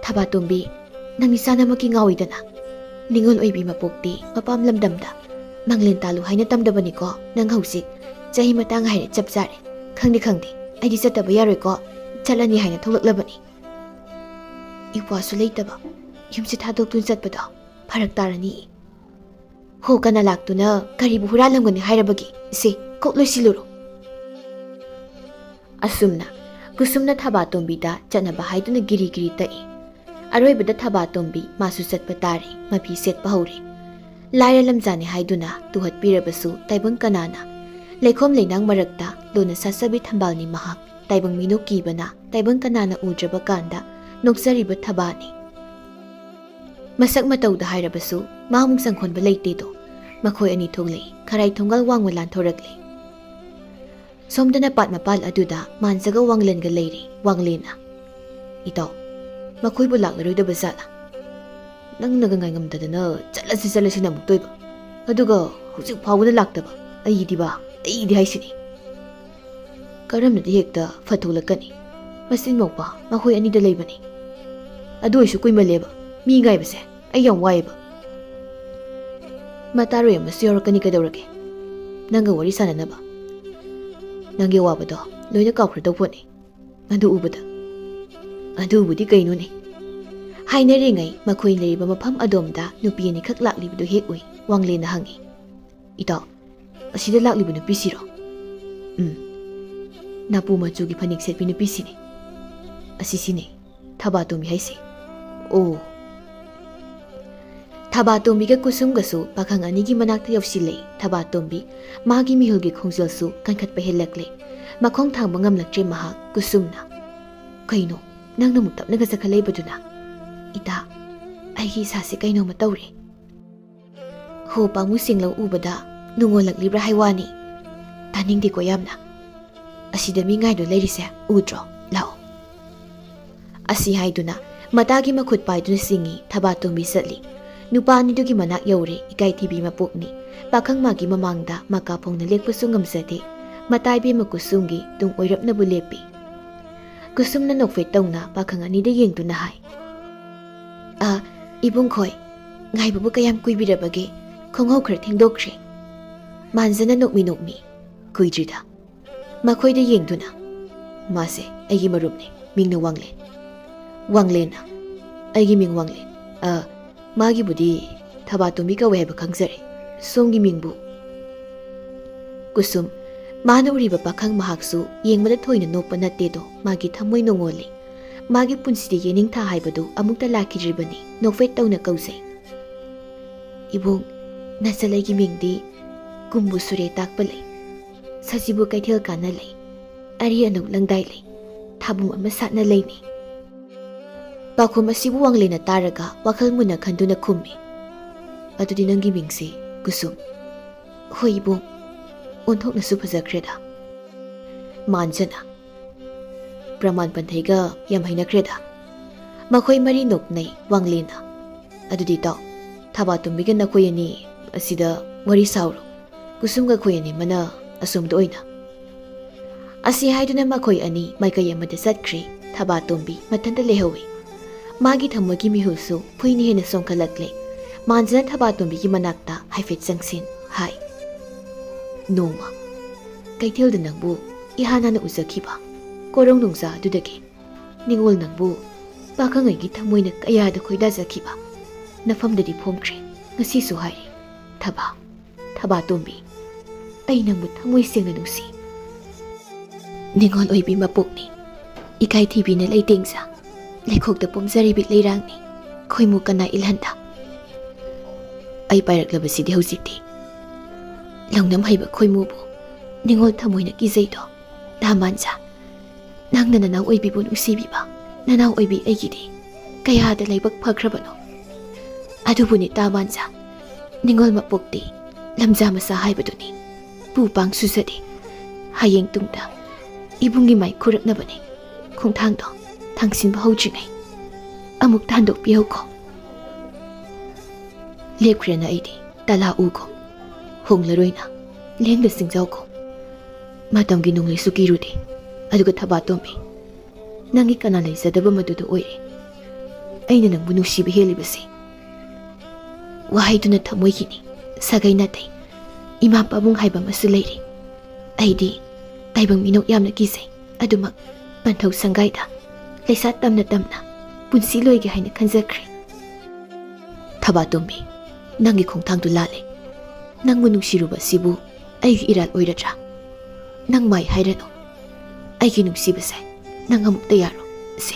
"ꯊꯕꯥꯇꯣꯝꯕꯤ, ꯅꯪ ꯏꯆꯥꯅꯃꯛꯀꯤ ꯉꯥꯎꯏꯗꯅ꯫ ꯅꯤꯉꯣꯜ ꯑꯣꯏꯕꯤ ꯃꯄꯣꯛꯇꯤ ꯃꯄꯥꯝ ꯂꯝꯗꯝꯗ ꯃꯪꯂꯦꯟ ꯇꯥꯜꯂꯨ ꯍꯥꯏꯅ ꯇꯝꯗꯕꯅꯤꯀꯣ꯫ ꯅꯪ ꯍꯧꯖꯤꯛ ꯆꯍꯤ ꯃꯇꯥꯡ ꯍꯥꯏꯔꯦ ꯆꯞ ꯆꯥꯔꯦ꯫ ꯈꯪꯗꯦ, ꯈꯪꯗꯦ, ꯑꯩꯗꯤ ꯆꯠꯇꯕ ꯌꯥꯔꯣꯏꯀꯣ꯫ ꯆꯠꯂꯅꯤ ꯍꯥꯏꯅ ꯊꯣꯛꯂꯛꯂꯕꯅꯤ꯫ ꯏꯄ꯭ꯋꯥꯁꯨ ꯂꯩꯇꯕ, ꯌꯨꯝꯁꯤ ꯊꯥꯗꯣꯛꯇꯨꯅ ꯆꯠꯄꯗꯣ ꯐꯔꯛ ꯇꯥꯔꯅꯤ꯫ ꯍꯣ, ꯀꯅꯥ ꯂꯥꯛꯇꯨꯅ ꯀꯔꯤꯕꯨ ꯍꯨꯔꯥꯜꯂꯝꯒꯅꯤ ꯍꯥꯏꯔꯕꯒꯦ? ꯁꯦ, ꯀꯣꯛ ꯂꯣꯏꯁꯤꯜꯂꯨꯔꯣ꯫" ꯑꯁꯨꯝꯅ ꯀꯨꯁꯨꯝꯅ ꯊꯕꯥꯇꯣꯝꯕꯤꯗ ꯆꯠꯅꯕ ꯍꯥꯏꯗꯨꯅ ꯒꯤꯔꯤ ꯒꯤꯔꯤ ꯇꯛꯏ꯫ ꯑꯔꯣꯏꯕꯗ ꯊꯕꯥꯇꯣꯝꯕꯤ ꯃꯥꯁꯨ ꯆꯠꯄ ꯇꯥꯔꯦ꯫ ꯃꯐꯤ ꯁꯦꯠꯄ ꯍꯧꯔꯦ꯫ ꯂꯥꯏꯔ ꯂꯝꯖꯥꯅꯤ ꯍꯥꯏꯗꯨꯅ ꯇꯨꯍꯠꯄꯤꯔꯕꯁꯨ ꯇꯥꯏꯕꯪ ꯀꯅꯥꯅ? ꯂꯩꯈꯣꯝ ꯂꯩꯅꯥꯡ ꯃꯔꯛꯇ ꯂꯣꯟꯅ ꯁꯥꯠꯆꯕꯤ ꯊꯝꯕꯥꯜꯅꯤ ꯃꯍꯥꯛ꯫ ꯇꯥꯏꯕꯪ ꯃꯤꯅꯣꯛ ꯀꯤꯕꯅ ꯇꯥꯏꯕꯪ ꯀꯅꯥꯅ ꯎꯗ꯭ꯔꯕ ꯀꯥꯟꯗ ꯅꯣꯛꯆꯔꯤꯕ ꯊꯕꯥꯅꯤ꯫ ꯃꯁꯛ ꯃꯇꯧꯗ ꯍꯥꯏꯔꯕꯁꯨ ꯃꯥꯃꯨꯛ ꯆꯪꯈꯣꯟꯕ ꯂꯩꯇꯦꯗꯣ꯫ ꯃꯈꯣꯏ ꯑꯅꯤ ꯊꯣꯛꯂꯛꯏ꯫ ꯈꯔꯥꯏ ꯊꯣꯡꯒꯥꯜ ꯋꯥꯡꯃ ꯂꯥꯟꯊꯣꯔꯛꯂꯤ꯫ ꯁꯣꯝꯗꯅ ꯄꯥꯠ ꯃꯄꯥꯜ ꯑꯗꯨꯗ ꯃꯥꯟꯖꯒ ꯋꯥꯡꯂꯦꯟꯒ ꯂꯩꯔꯦ꯫ ꯋꯥꯡꯂꯦꯟꯅ, "ꯏꯇꯥꯎ, ꯃꯈꯣꯏꯕꯨ ꯂꯥꯛꯂꯔꯣꯏꯗꯕ ꯖꯥꯠꯂꯥ? ꯅꯪꯅꯒ ꯉꯥꯏꯉꯝꯗꯗꯅ ꯆꯠꯂꯁꯤ ꯆꯠꯂꯁꯤꯅ ꯑꯃꯨꯛ ꯇꯣꯏꯕ, ꯑꯗꯨꯒ ꯍꯧꯖꯤꯛ ꯐꯥꯎꯕꯗ ꯂꯥꯛꯇꯕ꯫ ꯑꯩꯗꯤꯕ, ꯑꯩꯗꯤ ꯍꯥꯏꯁꯤꯅꯤ꯫ ꯀꯔꯝꯅꯗꯤ ꯍꯦꯛꯇ ꯐꯠꯊꯣꯛꯂꯛꯀꯅꯤ? ꯃꯆꯤꯟ ꯃꯧꯄꯥ ꯃꯈꯣꯏ ꯑꯅꯤꯗ ꯂꯩꯕꯅꯤ꯫ ꯑꯗꯨ ꯑꯣꯏꯁꯨ ꯀꯨꯏꯃꯜꯂꯦꯕ ꯃꯤ ꯉꯥꯏꯕꯁꯦ꯫ ꯑꯩ ꯌꯥꯝ ꯋꯥꯏꯑꯦꯕ꯫" "ꯃꯇꯥꯔꯣꯏ ꯑꯃꯁꯨ ꯌꯥꯎꯔꯛꯀꯅꯤ ꯀꯩꯗꯧꯔꯒꯦ? ꯅꯪꯒ ꯋꯥꯔꯤ ꯁꯥꯟꯅꯅꯕ꯫ ꯅꯪꯒꯤ ꯑꯋꯥꯕꯗꯣ ꯂꯣꯏꯅ ꯀꯥꯎꯈ꯭ꯔꯗꯧ ꯄꯣꯠꯅꯤ꯫ ꯑꯗꯨ ꯎꯕꯗ꯫" "ꯑꯗꯨꯕꯨꯗꯤ ꯀꯩꯅꯣꯅꯦ?" ꯍꯥꯏꯅꯔꯤꯉꯩ ꯃꯈꯣꯏ ꯂꯩꯔꯤꯕ ꯃꯐꯝ ꯑꯗꯣꯝꯗ ꯅꯨꯄꯤ ꯑꯅꯤꯈꯛ ꯂꯥꯛꯂꯤꯕꯗꯨ ꯍꯦꯛ ꯎꯏ꯫ ꯋꯥꯡꯂꯦꯟꯅ ꯍꯪꯉꯤ, "ꯏꯇꯥꯎ, ꯑꯁꯤꯗ ꯂꯥꯛꯂꯤꯕ ꯅꯨꯄꯤꯁꯤꯔꯣ?" "ꯎꯝ, ꯅꯥꯄꯨ ꯃꯆꯨꯒꯤ ꯐꯅꯦꯛ ꯁꯦꯠꯄꯤ ꯅꯨꯄꯤꯁꯤꯅꯤ꯫ ꯑꯁꯤꯁꯤꯅꯤ ꯊꯕꯥꯇꯣꯝꯕꯤ ꯍꯥꯏꯁꯦ꯫" "ꯑꯣ꯫" ꯊꯕꯥꯇꯣꯝꯕꯤꯒ ꯀꯨꯁꯨꯝꯒꯁꯨ ꯄꯥꯈꯪ ꯑꯅꯤꯒꯤ ꯃꯅꯥꯛꯇ ꯌꯧꯁꯤꯜꯂꯛꯏ꯫ ꯊꯕꯥꯇꯣꯝꯕꯤ ꯃꯥꯒꯤ ꯃꯤꯍꯨꯜꯒꯤ ꯈꯣꯡꯖꯦꯜꯁꯨ ꯀꯟꯈꯠꯄ ꯍꯦꯜꯂꯛꯂꯦ꯫ ꯃꯈꯣꯡ ꯊꯥꯡꯕ ꯉꯝꯂꯛꯇ꯭ꯔꯦ ꯃꯍꯥꯛ꯫ ꯀꯨꯁꯨꯝꯅ, "ꯀꯩꯅꯣ, ꯅꯪꯅ ꯑꯃꯨꯛ ꯇꯞꯅꯒ ꯆꯠꯈꯠꯂꯛꯏꯕꯗꯨꯅ?" "ꯏꯇꯥ, ꯑꯩꯒꯤ ꯏꯁꯥꯁꯦ ꯀꯩꯅꯣꯝꯃ ꯇꯧꯔꯦ꯫" "ꯍꯣ, ꯄꯥꯃꯨ ꯁꯦꯡꯂꯧ ꯎꯕꯗ ꯅꯨꯡꯉꯣꯜꯂꯛꯂꯤꯕ꯭ꯔꯥ ꯍꯥꯏ ꯋꯥꯅꯤ꯫ ꯇꯥꯅꯤꯡꯗꯦꯀꯣ ꯌꯥꯝꯅ꯫ ꯑꯁꯤꯗ ꯃꯤ ꯉꯥꯏꯗꯨ ꯂꯩꯔꯤꯁꯦ ꯎꯗ꯭ꯔꯣ? ꯂꯥꯛꯑꯣ꯫" ꯑꯁꯤ ꯍꯥꯏꯗꯨꯅ ꯃꯇꯥꯒꯤ ꯃꯈꯨꯠ ꯄꯥꯏꯗꯨꯅ ꯆꯤꯡꯏ꯫ ꯊꯕꯥꯇꯣꯝꯕꯤ ꯆꯠꯂꯤ꯫ ꯅꯨꯄꯥ ꯑꯅꯤꯗꯨꯒꯤ ꯃꯅꯥꯛ ꯌꯧꯔꯦ꯫ ꯏꯀꯥꯏꯊꯤꯕꯤ ꯃꯄꯣꯛꯅꯤ꯫ ꯄꯥꯈꯪ ꯃꯥꯒꯤ ꯃꯃꯥꯡꯗ ꯃꯀꯥ ꯐꯣꯡꯅ ꯂꯦꯞꯄꯁꯨ ꯉꯝꯖꯗꯦ꯫ ꯃꯇꯥ ꯏꯕꯦꯝꯃ ꯀꯨꯁꯨꯝꯒꯤ ꯇꯨꯡ ꯑꯣꯏꯔꯞꯅꯕꯨ ꯂꯦꯞꯄꯤ꯫ ꯀꯨꯁꯨꯝꯅ ꯅꯣꯛꯐꯦꯠ ꯇꯧꯅ ꯄꯥꯈꯪ ꯑꯅꯤꯗ ꯌꯦꯡꯗꯨꯅ ꯍꯥꯏ, "ꯑ, ꯏꯕꯨꯡꯈꯣꯏ, ꯉꯥꯏꯕꯕꯨ ꯀꯌꯥꯝ ꯀꯨꯏꯕꯤꯔꯕꯒꯦ? ꯈꯣꯡꯍꯧ ꯈꯔ ꯊꯦꯡꯗꯣꯛꯈ꯭ꯔꯦ꯫" ꯃꯥꯟꯖꯅ ꯅꯣꯛꯃꯤ ꯅꯣꯛꯃꯤ, "ꯀꯨꯏꯗ꯭ꯔꯤꯗ꯫" ꯃꯈꯣꯏꯗ ꯌꯦꯡꯗꯨꯅ, "ꯃꯥꯁꯦ ꯑꯩꯒꯤ ꯃꯔꯨꯞꯅꯤ, ꯃꯤꯡꯅ ꯋꯥꯡꯂꯦꯟ꯫" "ꯋꯥꯡꯂꯦꯟꯅ?" "ꯑꯩꯒꯤ ꯃꯤꯡ ꯋꯥꯡꯂꯦꯟ꯫ ꯑ, ꯃꯥꯒꯤꯕꯨꯗꯤ ꯊꯕꯥꯇꯣꯝꯕꯤ ꯀꯧꯋꯦ ꯍꯥꯏꯕ ꯈꯪꯖꯔꯦ꯫ ꯁꯣꯝꯒꯤ ꯃꯤꯡꯕꯨ?" ꯀꯨꯁꯨꯝ, ꯃꯥꯅ ꯎꯔꯤꯕ ꯄꯥꯈꯪ ꯃꯍꯥꯛꯁꯨ ꯌꯦꯡꯕꯗ ꯊꯣꯏꯅ ꯅꯣꯞꯄ ꯅꯠꯇꯦꯗꯣ, ꯃꯥꯒꯤ ꯊꯃꯣꯏ ꯅꯣꯡꯉꯣꯜꯂꯤ꯫ ꯃꯥꯒꯤ ꯄꯨꯟꯁꯤꯗ ꯌꯦꯅꯤꯡꯊꯥ ꯍꯥꯏꯕꯗꯨ ꯑꯃꯨꯛꯇ ꯂꯥꯛꯈꯤꯗ꯭ꯔꯤꯕꯅꯤ꯫ ꯅꯣꯛꯐꯦꯠ ꯇꯧꯅ ꯀꯧꯖꯩ꯫ "ꯏꯕꯨꯡ, ꯅꯆꯜ ꯑꯩꯒꯤ ꯃꯤꯡꯗꯤ ꯀꯨꯝꯕꯨ ꯁꯨꯔꯦ ꯇꯥꯛꯄ ꯂꯩ, ꯁꯖꯤꯕꯨ ꯀꯩꯊꯦꯜ ꯀꯥꯟꯅ ꯂꯩ, ꯑꯔꯤ ꯑꯅꯧ ꯂꯪꯗꯥꯏ ꯂꯩ, ꯊꯥꯕꯨꯝ ꯑꯃ ꯁꯥꯠꯅ ꯂꯩꯅꯤ꯫" ꯄꯥꯎꯈꯨꯝ ꯑꯁꯤꯕꯨ ꯋꯥꯡꯂꯦꯟꯅ ꯇꯥꯔꯒ ꯋꯥꯈꯜ ꯃꯨꯟꯅ ꯈꯟꯗꯨꯅ ꯈꯨꯝꯃꯤ, "ꯑꯗꯨꯗꯤ ꯅꯪꯒꯤ ꯃꯤꯡꯁꯤ ꯀꯨꯁꯨꯝ꯫" "ꯍꯣꯏ ꯏꯕꯨꯡ, ꯑꯣꯟꯊꯣꯛꯅꯁꯨ ꯐꯖꯈ꯭ꯔꯦꯗ꯫" ꯃꯥꯟꯖꯅ, "ꯄ꯭ꯔꯃꯥꯟ ꯄꯟꯊꯩꯒ ꯌꯥꯝ ꯍꯩꯅꯈ꯭ꯔꯦꯗ꯫" ꯃꯈꯣꯏ ꯃꯔꯤ ꯅꯣꯛꯅꯩ꯫ ꯋꯥꯡꯂꯦꯟꯅ, "ꯑꯗꯨꯗꯤ ꯇꯥꯎ, ꯊꯕꯥꯇꯣꯝꯕꯤꯒ ꯅꯈꯣꯏ ꯑꯅꯤ ꯑꯁꯤꯗ ꯋꯥꯔꯤ ꯁꯥꯎꯔꯣ, ꯀꯨꯁꯨꯝꯒ ꯑꯩꯈꯣꯏ ꯑꯅꯤꯃꯅ ꯑꯁꯣꯝꯗ ꯑꯣꯏꯅ꯫" ꯑꯁꯤ ꯍꯥꯏꯗꯨꯅ ꯃꯈꯣꯏ ꯑꯅꯤ ꯃꯥꯏꯀꯩ ꯑꯃꯗ ꯆꯠꯈ꯭ꯔꯦ꯫ ꯊꯕꯥꯇꯣꯝꯕꯤ ꯃꯊꯟꯇ ꯂꯩꯍꯧꯏ꯫ ꯃꯥꯒꯤ ꯊꯃꯣꯏꯒꯤ ꯃꯤꯍꯨꯜꯁꯨ ꯐꯨꯏꯅ ꯍꯦꯟꯅ ꯆꯣꯡꯈꯠꯂꯛꯂꯦ꯫ ꯃꯥꯟꯖꯅ ꯊꯕꯥꯇꯣꯝꯕꯤꯒꯤ ꯃꯅꯥꯛꯇ ꯍꯥꯏꯐꯦꯠ ꯆꯪꯁꯤꯟ ꯍꯥꯏ, "ꯅꯣꯡꯃ ꯀꯩꯊꯦꯜꯗ ꯅꯪꯕꯨ ꯏꯍꯥꯟ ꯍꯥꯟꯅ ꯎꯖꯈꯤꯕ ꯀꯣꯔꯧ ꯅꯣꯡꯖꯥ ꯑꯗꯨꯗꯒꯤ ꯅꯤꯉꯣꯜ ꯅꯪꯕꯨ ꯄꯥꯈꯪꯉꯩꯒꯤ ꯊꯃꯣꯏꯅ ꯀꯌꯥꯗ ꯈꯣꯏꯗꯥꯖꯈꯤꯕ ꯅꯐꯝꯗꯗꯤ ꯐꯣꯡꯈ꯭ꯔꯦ꯫ ꯉꯁꯤꯁꯨ ꯍꯥꯏꯔꯤ, ꯊꯕꯥ, ꯊꯕꯥꯇꯣꯝꯕꯤ, ꯑꯩ ꯅꯪꯕꯨ ꯊꯃꯣꯏ ꯁꯦꯡꯅ ꯅꯨꯡꯁꯤ꯫ ꯅꯤꯉꯣꯜ ꯑꯣꯏꯕꯤ ꯃꯄꯣꯛꯅꯤ, ꯏꯀꯥꯏ ꯊꯤꯕꯤꯅ ꯂꯩꯇꯦꯡꯖ, ꯂꯩꯈꯣꯛꯇ ꯄꯣꯝꯖꯔꯤꯕꯤ ꯂꯩꯔꯥꯡꯅꯤ, ꯈꯣꯏꯃꯨ ꯀꯅꯥ ꯏꯜꯍꯟꯗ꯫ ꯑꯩ ꯄꯥꯏꯔꯛꯂꯕꯁꯤꯗꯤ ꯍꯧꯖꯤꯛꯇꯤ ꯂꯧꯅꯝ ꯍꯩꯕ ꯈꯣꯏꯃꯨꯕꯨ ꯅꯤꯉꯣꯜ ꯊꯃꯣꯏꯅ ꯀꯤꯖꯩꯗꯣ꯫ ꯇꯥ ꯃꯥꯟꯖ, ꯅꯪꯅ ꯅꯅꯥꯎ ꯑꯣꯏꯕꯤꯕꯨ ꯅꯨꯡꯁꯤꯕꯤꯕ ꯅꯅꯥꯎ ꯑꯣꯏꯕꯤ ꯑꯩꯒꯤꯗꯤ ꯀꯌꯥꯗ ꯂꯥꯏꯕꯛ ꯐꯈ꯭ꯔꯕꯅꯣ꯫ ꯑꯗꯨꯕꯨꯅꯤ ꯇꯥ ꯃꯥꯟꯖ, ꯅꯤꯉꯣꯜ ꯃꯄꯣꯛꯇꯤ ꯂꯝꯖꯥ ꯃꯆꯥ ꯍꯥꯏꯕꯗꯨꯅꯤ꯫ ꯄꯨ ꯄꯥꯡ ꯁꯨꯖꯗꯦ꯫ ꯍꯌꯦꯡ ꯇꯨꯡꯗ ꯏꯕꯨꯡꯒꯤ ꯃꯥꯏ ꯈꯨꯔꯛꯅꯕꯅꯤ꯫ ꯈꯣꯡꯊꯥꯡꯗꯣ ꯊꯥꯡꯁꯤꯟꯕ ꯍꯧꯗ꯭ꯔꯤꯉꯩ꯫ ꯑꯃꯨꯛꯇ ꯍꯟꯗꯣꯛꯄꯤꯌꯨꯀꯣ꯫ ꯂꯦꯞꯈ꯭ꯔꯦꯅ ꯑꯩꯗꯤ ꯇꯂꯥ ꯎꯒꯣ, ꯍꯣꯡꯂꯔꯣꯏꯅ ꯂꯦꯡꯗ ꯁꯤꯡꯖꯧꯀꯣ꯫ ꯃꯇꯝꯒꯤ ꯅꯣꯡꯂꯩꯁꯨ ꯀꯤꯔꯨꯗꯦ꯫ ꯑꯗꯨꯒ ꯊꯕꯥꯇꯣꯝꯕꯤ, ꯅꯪꯒꯤ ꯀꯅꯥ ꯂꯩꯖꯗꯕ ꯃꯗꯨꯗ ꯑꯣꯏꯔꯦ꯫ ꯑꯩꯅ ꯅꯪꯕꯨ ꯅꯨꯡꯁꯤꯕ ꯍꯦꯜꯂꯤꯕꯁꯦ꯫ ꯋꯥꯍꯩꯗꯨꯅ ꯊꯃꯣꯏꯒꯤꯅꯤ, ꯁꯥꯒꯩ ꯅꯥꯇꯩ, ꯏꯃꯥ ꯄꯥꯕꯨꯡ ꯍꯥꯏꯕ ꯑꯃꯁꯨ ꯂꯩꯔꯤ꯫ ꯑꯩꯗꯤ ꯇꯥꯏꯕꯪ ꯃꯤꯅꯣꯛ ꯌꯥꯝꯅ ꯀꯤꯖꯩ꯫ ꯑꯗꯨꯃꯛ ꯄꯟꯊꯧ ꯁꯪꯒꯥꯏꯗ ꯂꯩꯁꯥ ꯇꯝꯅ ꯇꯝꯅ ꯄꯨꯟꯁꯤ ꯂꯣꯏꯒꯦ ꯍꯥꯏꯅ ꯈꯟꯖꯈ꯭ꯔꯦ꯫ ꯊꯕꯥꯇꯣꯝꯕꯤ, ꯅꯪꯒꯤ ꯈꯣꯡꯊꯥꯡꯗꯨ ꯂꯥꯜꯂꯦ꯫ ꯅꯪꯕꯨ ꯅꯨꯡꯁꯤꯔꯨꯕ ꯑꯁꯤꯕꯨ ꯑꯩꯒꯤ ꯏꯔꯥꯜ ꯑꯣꯏꯔꯗ꯭ꯔꯥ? ꯅꯪ ꯃꯥꯏ ꯍꯥꯏꯔꯅꯨ꯫ ꯑꯩꯒꯤ ꯅꯨꯡꯁꯤꯕꯁꯦ, ꯅꯪ ꯑꯃꯨꯛꯇ ꯌꯥꯔꯣ꯫ ꯁꯦ,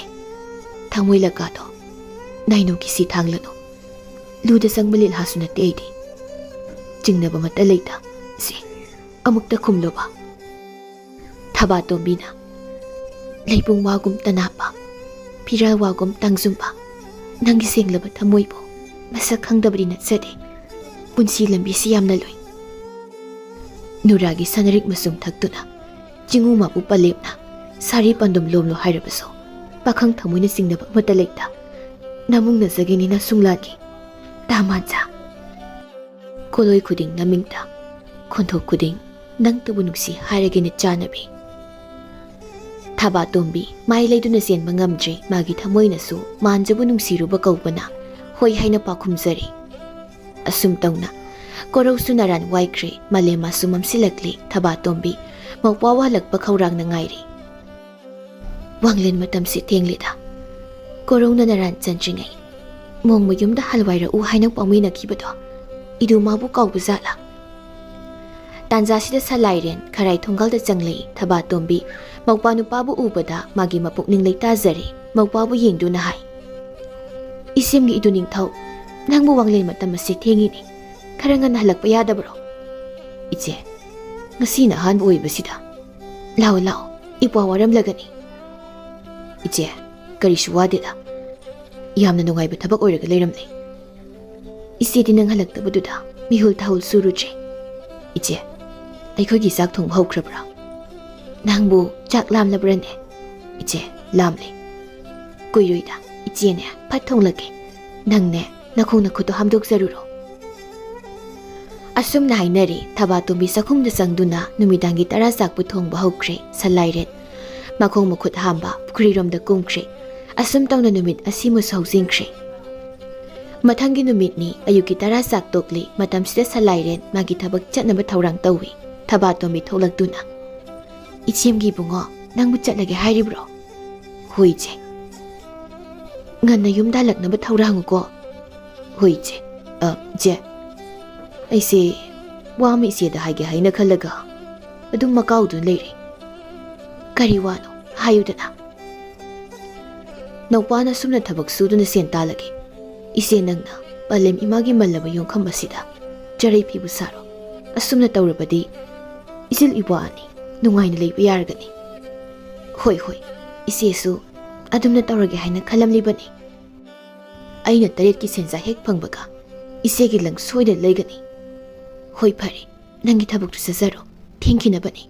ꯊꯃꯣꯏ ꯂꯀꯥꯗꯣ ꯅꯥꯏꯅꯣꯒꯤ ꯁꯤ ꯊꯥꯡꯂꯅꯨ꯫ ꯂꯨꯗ ꯆꯪꯕ ꯂꯤꯂꯥꯁꯨ ꯅꯠꯇꯦ ꯑꯩꯗꯤ꯫ ꯆꯤꯡꯅꯕ ꯑꯃꯠꯇ ꯂꯩꯇ꯫ ꯁꯦ, ꯑꯃꯨꯛꯇ ꯈꯨꯝꯂꯨꯕ꯫ ꯊꯕꯥꯇꯣꯝꯕꯤꯅ, ꯂꯩꯄꯨꯡ ꯋꯥꯒꯨꯝ ꯇꯅꯥꯄ, ꯐꯤꯔꯥꯜ ꯋꯥꯒꯨꯝ ꯇꯥꯡꯖꯨꯝꯕ, ꯅꯪꯒꯤ ꯁꯦꯡꯂꯕ ꯊꯃꯣꯏꯕꯨ ꯃꯁꯛ ꯈꯪꯗꯕꯗꯤ ꯅꯠꯆꯗꯦ꯫ ꯄꯨꯟꯁꯤ ꯂꯝꯕꯤꯁꯤ ꯌꯥꯝꯅ ꯂꯨꯏ꯫ ꯅꯨꯔꯥꯒꯤ ꯁꯅꯔꯤꯛ ꯃꯆꯨꯝ ꯊꯛꯇꯨꯅ ꯆꯤꯡꯉꯨ ꯃꯥꯕꯨ ꯄꯂꯦꯝꯅ ꯁꯥꯔꯤ ꯄꯟꯗꯨꯝ ꯂꯣꯝꯂꯣ ꯍꯥꯏꯔꯕꯁꯨ, ꯄꯥꯈꯪ ꯊꯃꯣꯏꯅ ꯆꯤꯡꯅꯕ ꯑꯃꯠꯇ ꯂꯩꯇ꯫ ꯅꯃꯨꯡꯅꯖꯒꯅꯤꯅ ꯁꯨꯡꯂꯥꯠꯀꯤ ꯇꯥꯃꯥꯟꯖꯥ꯫ ꯀꯣꯂꯣꯏ ꯈꯨꯗꯤꯡ ꯅꯃꯤꯡꯇ, ꯈꯣꯟꯊꯣꯛ ꯈꯨꯗꯤꯡ ꯅꯪꯇꯕꯨ ꯅꯨꯡꯁꯤ ꯍꯥꯏꯔꯒꯦꯅꯦ ꯆꯥꯟꯅꯕꯤ꯫ ꯊꯕꯥꯇꯣꯝꯕꯤ ꯃꯥꯏ ꯂꯩꯗꯨꯅ ꯆꯦꯟꯕ ꯉꯝꯗ꯭ꯔꯦ꯫ ꯃꯥꯒꯤ ꯊꯃꯣꯏꯅꯁꯨ ꯃꯥꯟꯖꯕꯨ ꯅꯨꯡꯁꯤꯔꯨꯕ ꯀꯧꯕꯅ ꯍꯣꯏ ꯍꯥꯏꯅ ꯄꯥꯎꯈꯨꯝꯖꯔꯤ꯫ ꯑꯁꯨꯝ ꯇꯧꯅ ꯀꯣꯔꯧꯁꯨ ꯅꯔꯥꯟ ꯋꯥꯏꯈ꯭ꯔꯦ꯫ ꯃꯥꯂꯦꯝ ꯃꯥꯁꯨ ꯃꯝꯁꯤꯜꯂꯛꯂꯤ꯫ ꯊꯕꯥꯇꯣꯝꯕꯤ ꯃꯧꯄ꯭ꯋꯥ ꯋꯥꯍꯜꯂꯛꯄ ꯈꯧꯔꯥꯡꯅ ꯉꯥꯏꯔꯤ꯫ ꯋꯥꯡꯂꯦꯟ ꯃꯇꯝꯁꯤ ꯊꯦꯡꯂꯤꯗ꯫ ꯀꯣꯔꯧꯅ ꯅꯔꯥꯟ ꯆꯟꯗ꯭ꯔꯤꯉꯩ ꯃꯣꯡꯃ ꯌꯨꯝꯗ ꯍꯜꯋꯥꯏꯔꯛꯎ ꯍꯥꯏꯅ ꯄꯥꯎꯃꯤꯅꯈꯤꯕꯗꯣ, ꯏꯗꯨ ꯃꯥꯕꯨ ꯀꯥꯎꯕ ꯖꯥꯠꯂꯥ? ꯇꯥꯟꯖꯥꯁꯤꯗ ꯁꯂꯥꯏꯔꯦꯟ ꯈꯔꯥꯏ ꯊꯣꯡꯒꯥꯜꯗ ꯆꯪꯂꯛꯏ꯫ ꯊꯕꯥꯇꯣꯝꯕꯤ ꯃꯧꯄ꯭ꯋꯥ ꯅꯨꯄꯥꯕꯨ ꯎꯕꯗ ꯃꯥꯒꯤ ꯃꯄꯨꯛꯅꯤꯡ ꯂꯩꯇꯥꯖꯔꯦ꯫ ꯃꯧꯄ꯭ꯋꯥꯕꯨ ꯌꯦꯡꯗꯨꯅ ꯍꯥꯏ, "ꯏꯁꯦꯝꯒꯤ ꯏꯗꯨ ꯅꯤꯡꯊꯧ, ꯅꯪꯕꯨ ꯋꯥꯡꯂꯦꯟ ꯃꯇꯝ ꯑꯁꯤ ꯊꯦꯡꯉꯤꯅꯦ꯫ ꯈꯔ ꯉꯟꯅ ꯍꯜꯂꯛꯄ ꯌꯥꯗꯕ꯭ꯔꯣ?" "ꯏꯆꯦ, ꯉꯁꯤꯅ ꯑꯍꯥꯟꯕ ꯑꯣꯏꯕꯁꯤꯗ꯫ ꯂꯥꯛꯑꯣ, ꯂꯥꯛꯑꯣ, ꯏꯄ꯭ꯋꯥ ꯋꯥꯔꯝꯂꯒꯅꯤ꯫" "ꯏꯆꯦ, ꯀꯔꯤꯁꯨ ꯋꯥꯗꯦꯗ꯫ ꯌꯥꯝꯅ ꯅꯨꯡꯉꯥꯏꯕ ꯊꯕꯛ ꯑꯣꯏꯔꯒ ꯂꯩꯔꯝꯂꯦ꯫ ꯏꯆꯦꯗꯤ ꯅꯪ ꯍꯜꯂꯛꯇꯕꯗꯨꯗ ꯃꯤꯍꯨꯜ ꯊꯥꯍꯨꯜ ꯁꯨꯔꯨꯗ꯭ꯔꯦ꯫ ꯏꯆꯦ, ꯑꯩꯈꯣꯏꯒꯤ ꯆꯥꯛ ꯊꯣꯡꯕ ꯍꯧꯈ꯭ꯔꯕ꯭ꯔꯥ? ꯅꯪꯕꯨ ꯆꯥꯛ ꯂꯥꯝꯂꯕ꯭ꯔꯅꯦ?" "ꯏꯆꯦ, ꯂꯥꯝꯂꯦ꯫ ꯀꯨꯏꯔꯣꯏꯗ, "ꯆꯦꯅꯦ, ꯐꯠ ꯊꯣꯡꯂꯒꯦ꯫ ꯅꯪꯅꯦ, ꯅꯈꯣꯡ ꯅꯈꯨꯠꯇꯣ ꯍꯥꯝꯗꯣꯛꯆꯔꯨꯔꯣ"꯫ ꯑꯁꯨꯝꯅ ꯍꯥꯏꯅꯔꯦ꯫ ꯊꯕꯥꯇꯣꯝꯕꯤ ꯆꯥꯛꯈꯨꯝꯗ ꯆꯪꯗꯨꯅ ꯅꯨꯃꯤꯗꯥꯡꯒꯤ ꯇꯔꯥ ꯆꯥꯛꯄꯨ ꯊꯣꯡꯕ ꯍꯧꯈ꯭ꯔꯦ꯫ ꯁꯂꯥꯏꯔꯦꯟ ꯃꯈꯣꯡ ꯃꯈꯨꯠ ꯍꯥꯝꯕ ꯄꯨꯈ꯭ꯔꯤꯔꯣꯝꯗ ꯀꯨꯝꯈ꯭ꯔꯦ꯫ ꯑꯁꯨꯝ ꯇꯧꯅ ꯅꯨꯃꯤꯠ ꯑꯁꯤꯃꯁꯨ ꯍꯧꯖꯤꯟꯈ꯭ꯔꯦ꯫ ꯃꯊꯪꯒꯤ ꯅꯨꯃꯤꯠꯅꯤ꯫ ꯑꯌꯨꯛꯀꯤ ꯇꯔꯥ ꯆꯥꯛ ꯇꯣꯛꯂꯤ꯫ ꯃꯇꯝꯁꯤꯗ ꯁꯂꯥꯏꯔꯦꯟ ꯃꯥꯒꯤ ꯊꯕꯛ ꯆꯠꯅꯕ ꯊꯧꯔꯥꯡ ꯇꯧꯏ꯫ ꯊꯕꯥꯇꯣꯝꯕꯤ ꯊꯣꯛꯂꯛꯇꯨꯅ, "ꯏꯆꯦꯝꯒꯤ ꯏꯕꯨꯡꯉꯣ, ꯅꯪꯕꯨ ꯆꯠꯂꯒꯦ ꯍꯥꯏꯔꯤꯕ꯭ꯔꯣ?" "ꯍꯣꯏ, ꯏꯆꯦ"꯫ "ꯉꯟꯅ ꯌꯨꯝꯗ ꯍꯜꯂꯛꯅꯕ ꯊꯧꯔꯥꯡꯉꯨꯀꯣ"꯫ "ꯍꯣꯏ, ꯏꯆꯦ"꯫ "ꯑ, ꯏꯆꯦ, ꯑꯩꯁꯦ ꯋꯥ ꯑꯃ ꯏꯆꯦꯗ ꯍꯥꯏꯒꯦ ꯍꯥꯏꯅ ꯈꯜꯂꯒ ꯑꯗꯨꯝ ꯃꯀꯥꯎꯗꯨꯅ ꯂꯩꯔꯦ"꯫ "ꯀꯔꯤ ꯋꯥꯅꯣ? ꯍꯥꯏꯌꯨꯗꯅ"꯫ "ꯅꯧꯄꯥꯅ ꯑꯁꯨꯝꯅ ꯊꯕꯛ ꯁꯨꯗꯨꯅ ꯁꯦꯟ ꯇꯥꯜꯂꯒꯦ꯫ ꯏꯆꯦ ꯅꯪꯅ ꯄꯂꯦꯝ ꯏꯃꯥꯒꯤ ꯃꯜꯂꯕ ꯌꯣꯡꯈꯝ ꯑꯁꯤꯗ ꯆꯔꯩ ꯐꯤꯕꯨ ꯁꯥꯔꯣ꯫ ꯑꯁꯨꯝꯅ ꯇꯧꯔꯕꯗꯤ ꯏꯆꯤꯜ ꯏꯕꯨ ꯑꯅꯤ ꯅꯨꯡꯉꯥꯏꯅ ꯂꯩꯕ ꯌꯥꯔꯒꯅꯤ"꯫ "ꯍꯣꯏ, ꯍꯣꯏ, ꯏꯆꯦꯁꯨ ꯑꯗꯨꯝꯅ ꯇꯧꯔꯒꯦ ꯍꯥꯏꯅ ꯈꯜꯂꯝꯂꯤꯕꯅꯤ꯫ ꯑꯩꯅ ꯇꯔꯦꯠꯀꯤ ꯁꯦꯟꯖꯥ ꯍꯦꯛ ꯐꯪꯕꯒ ꯏꯆꯦꯒꯤ ꯂꯪ ꯁꯣꯏꯗꯅ ꯂꯩꯒꯅꯤ"꯫ "ꯍꯣꯏ, ꯐꯔꯦ, ꯅꯪꯒꯤ ꯊꯕꯛꯇꯨ ꯆꯠꯆꯔꯣ, ꯊꯦꯡꯈꯤꯅꯕꯅꯤ"꯫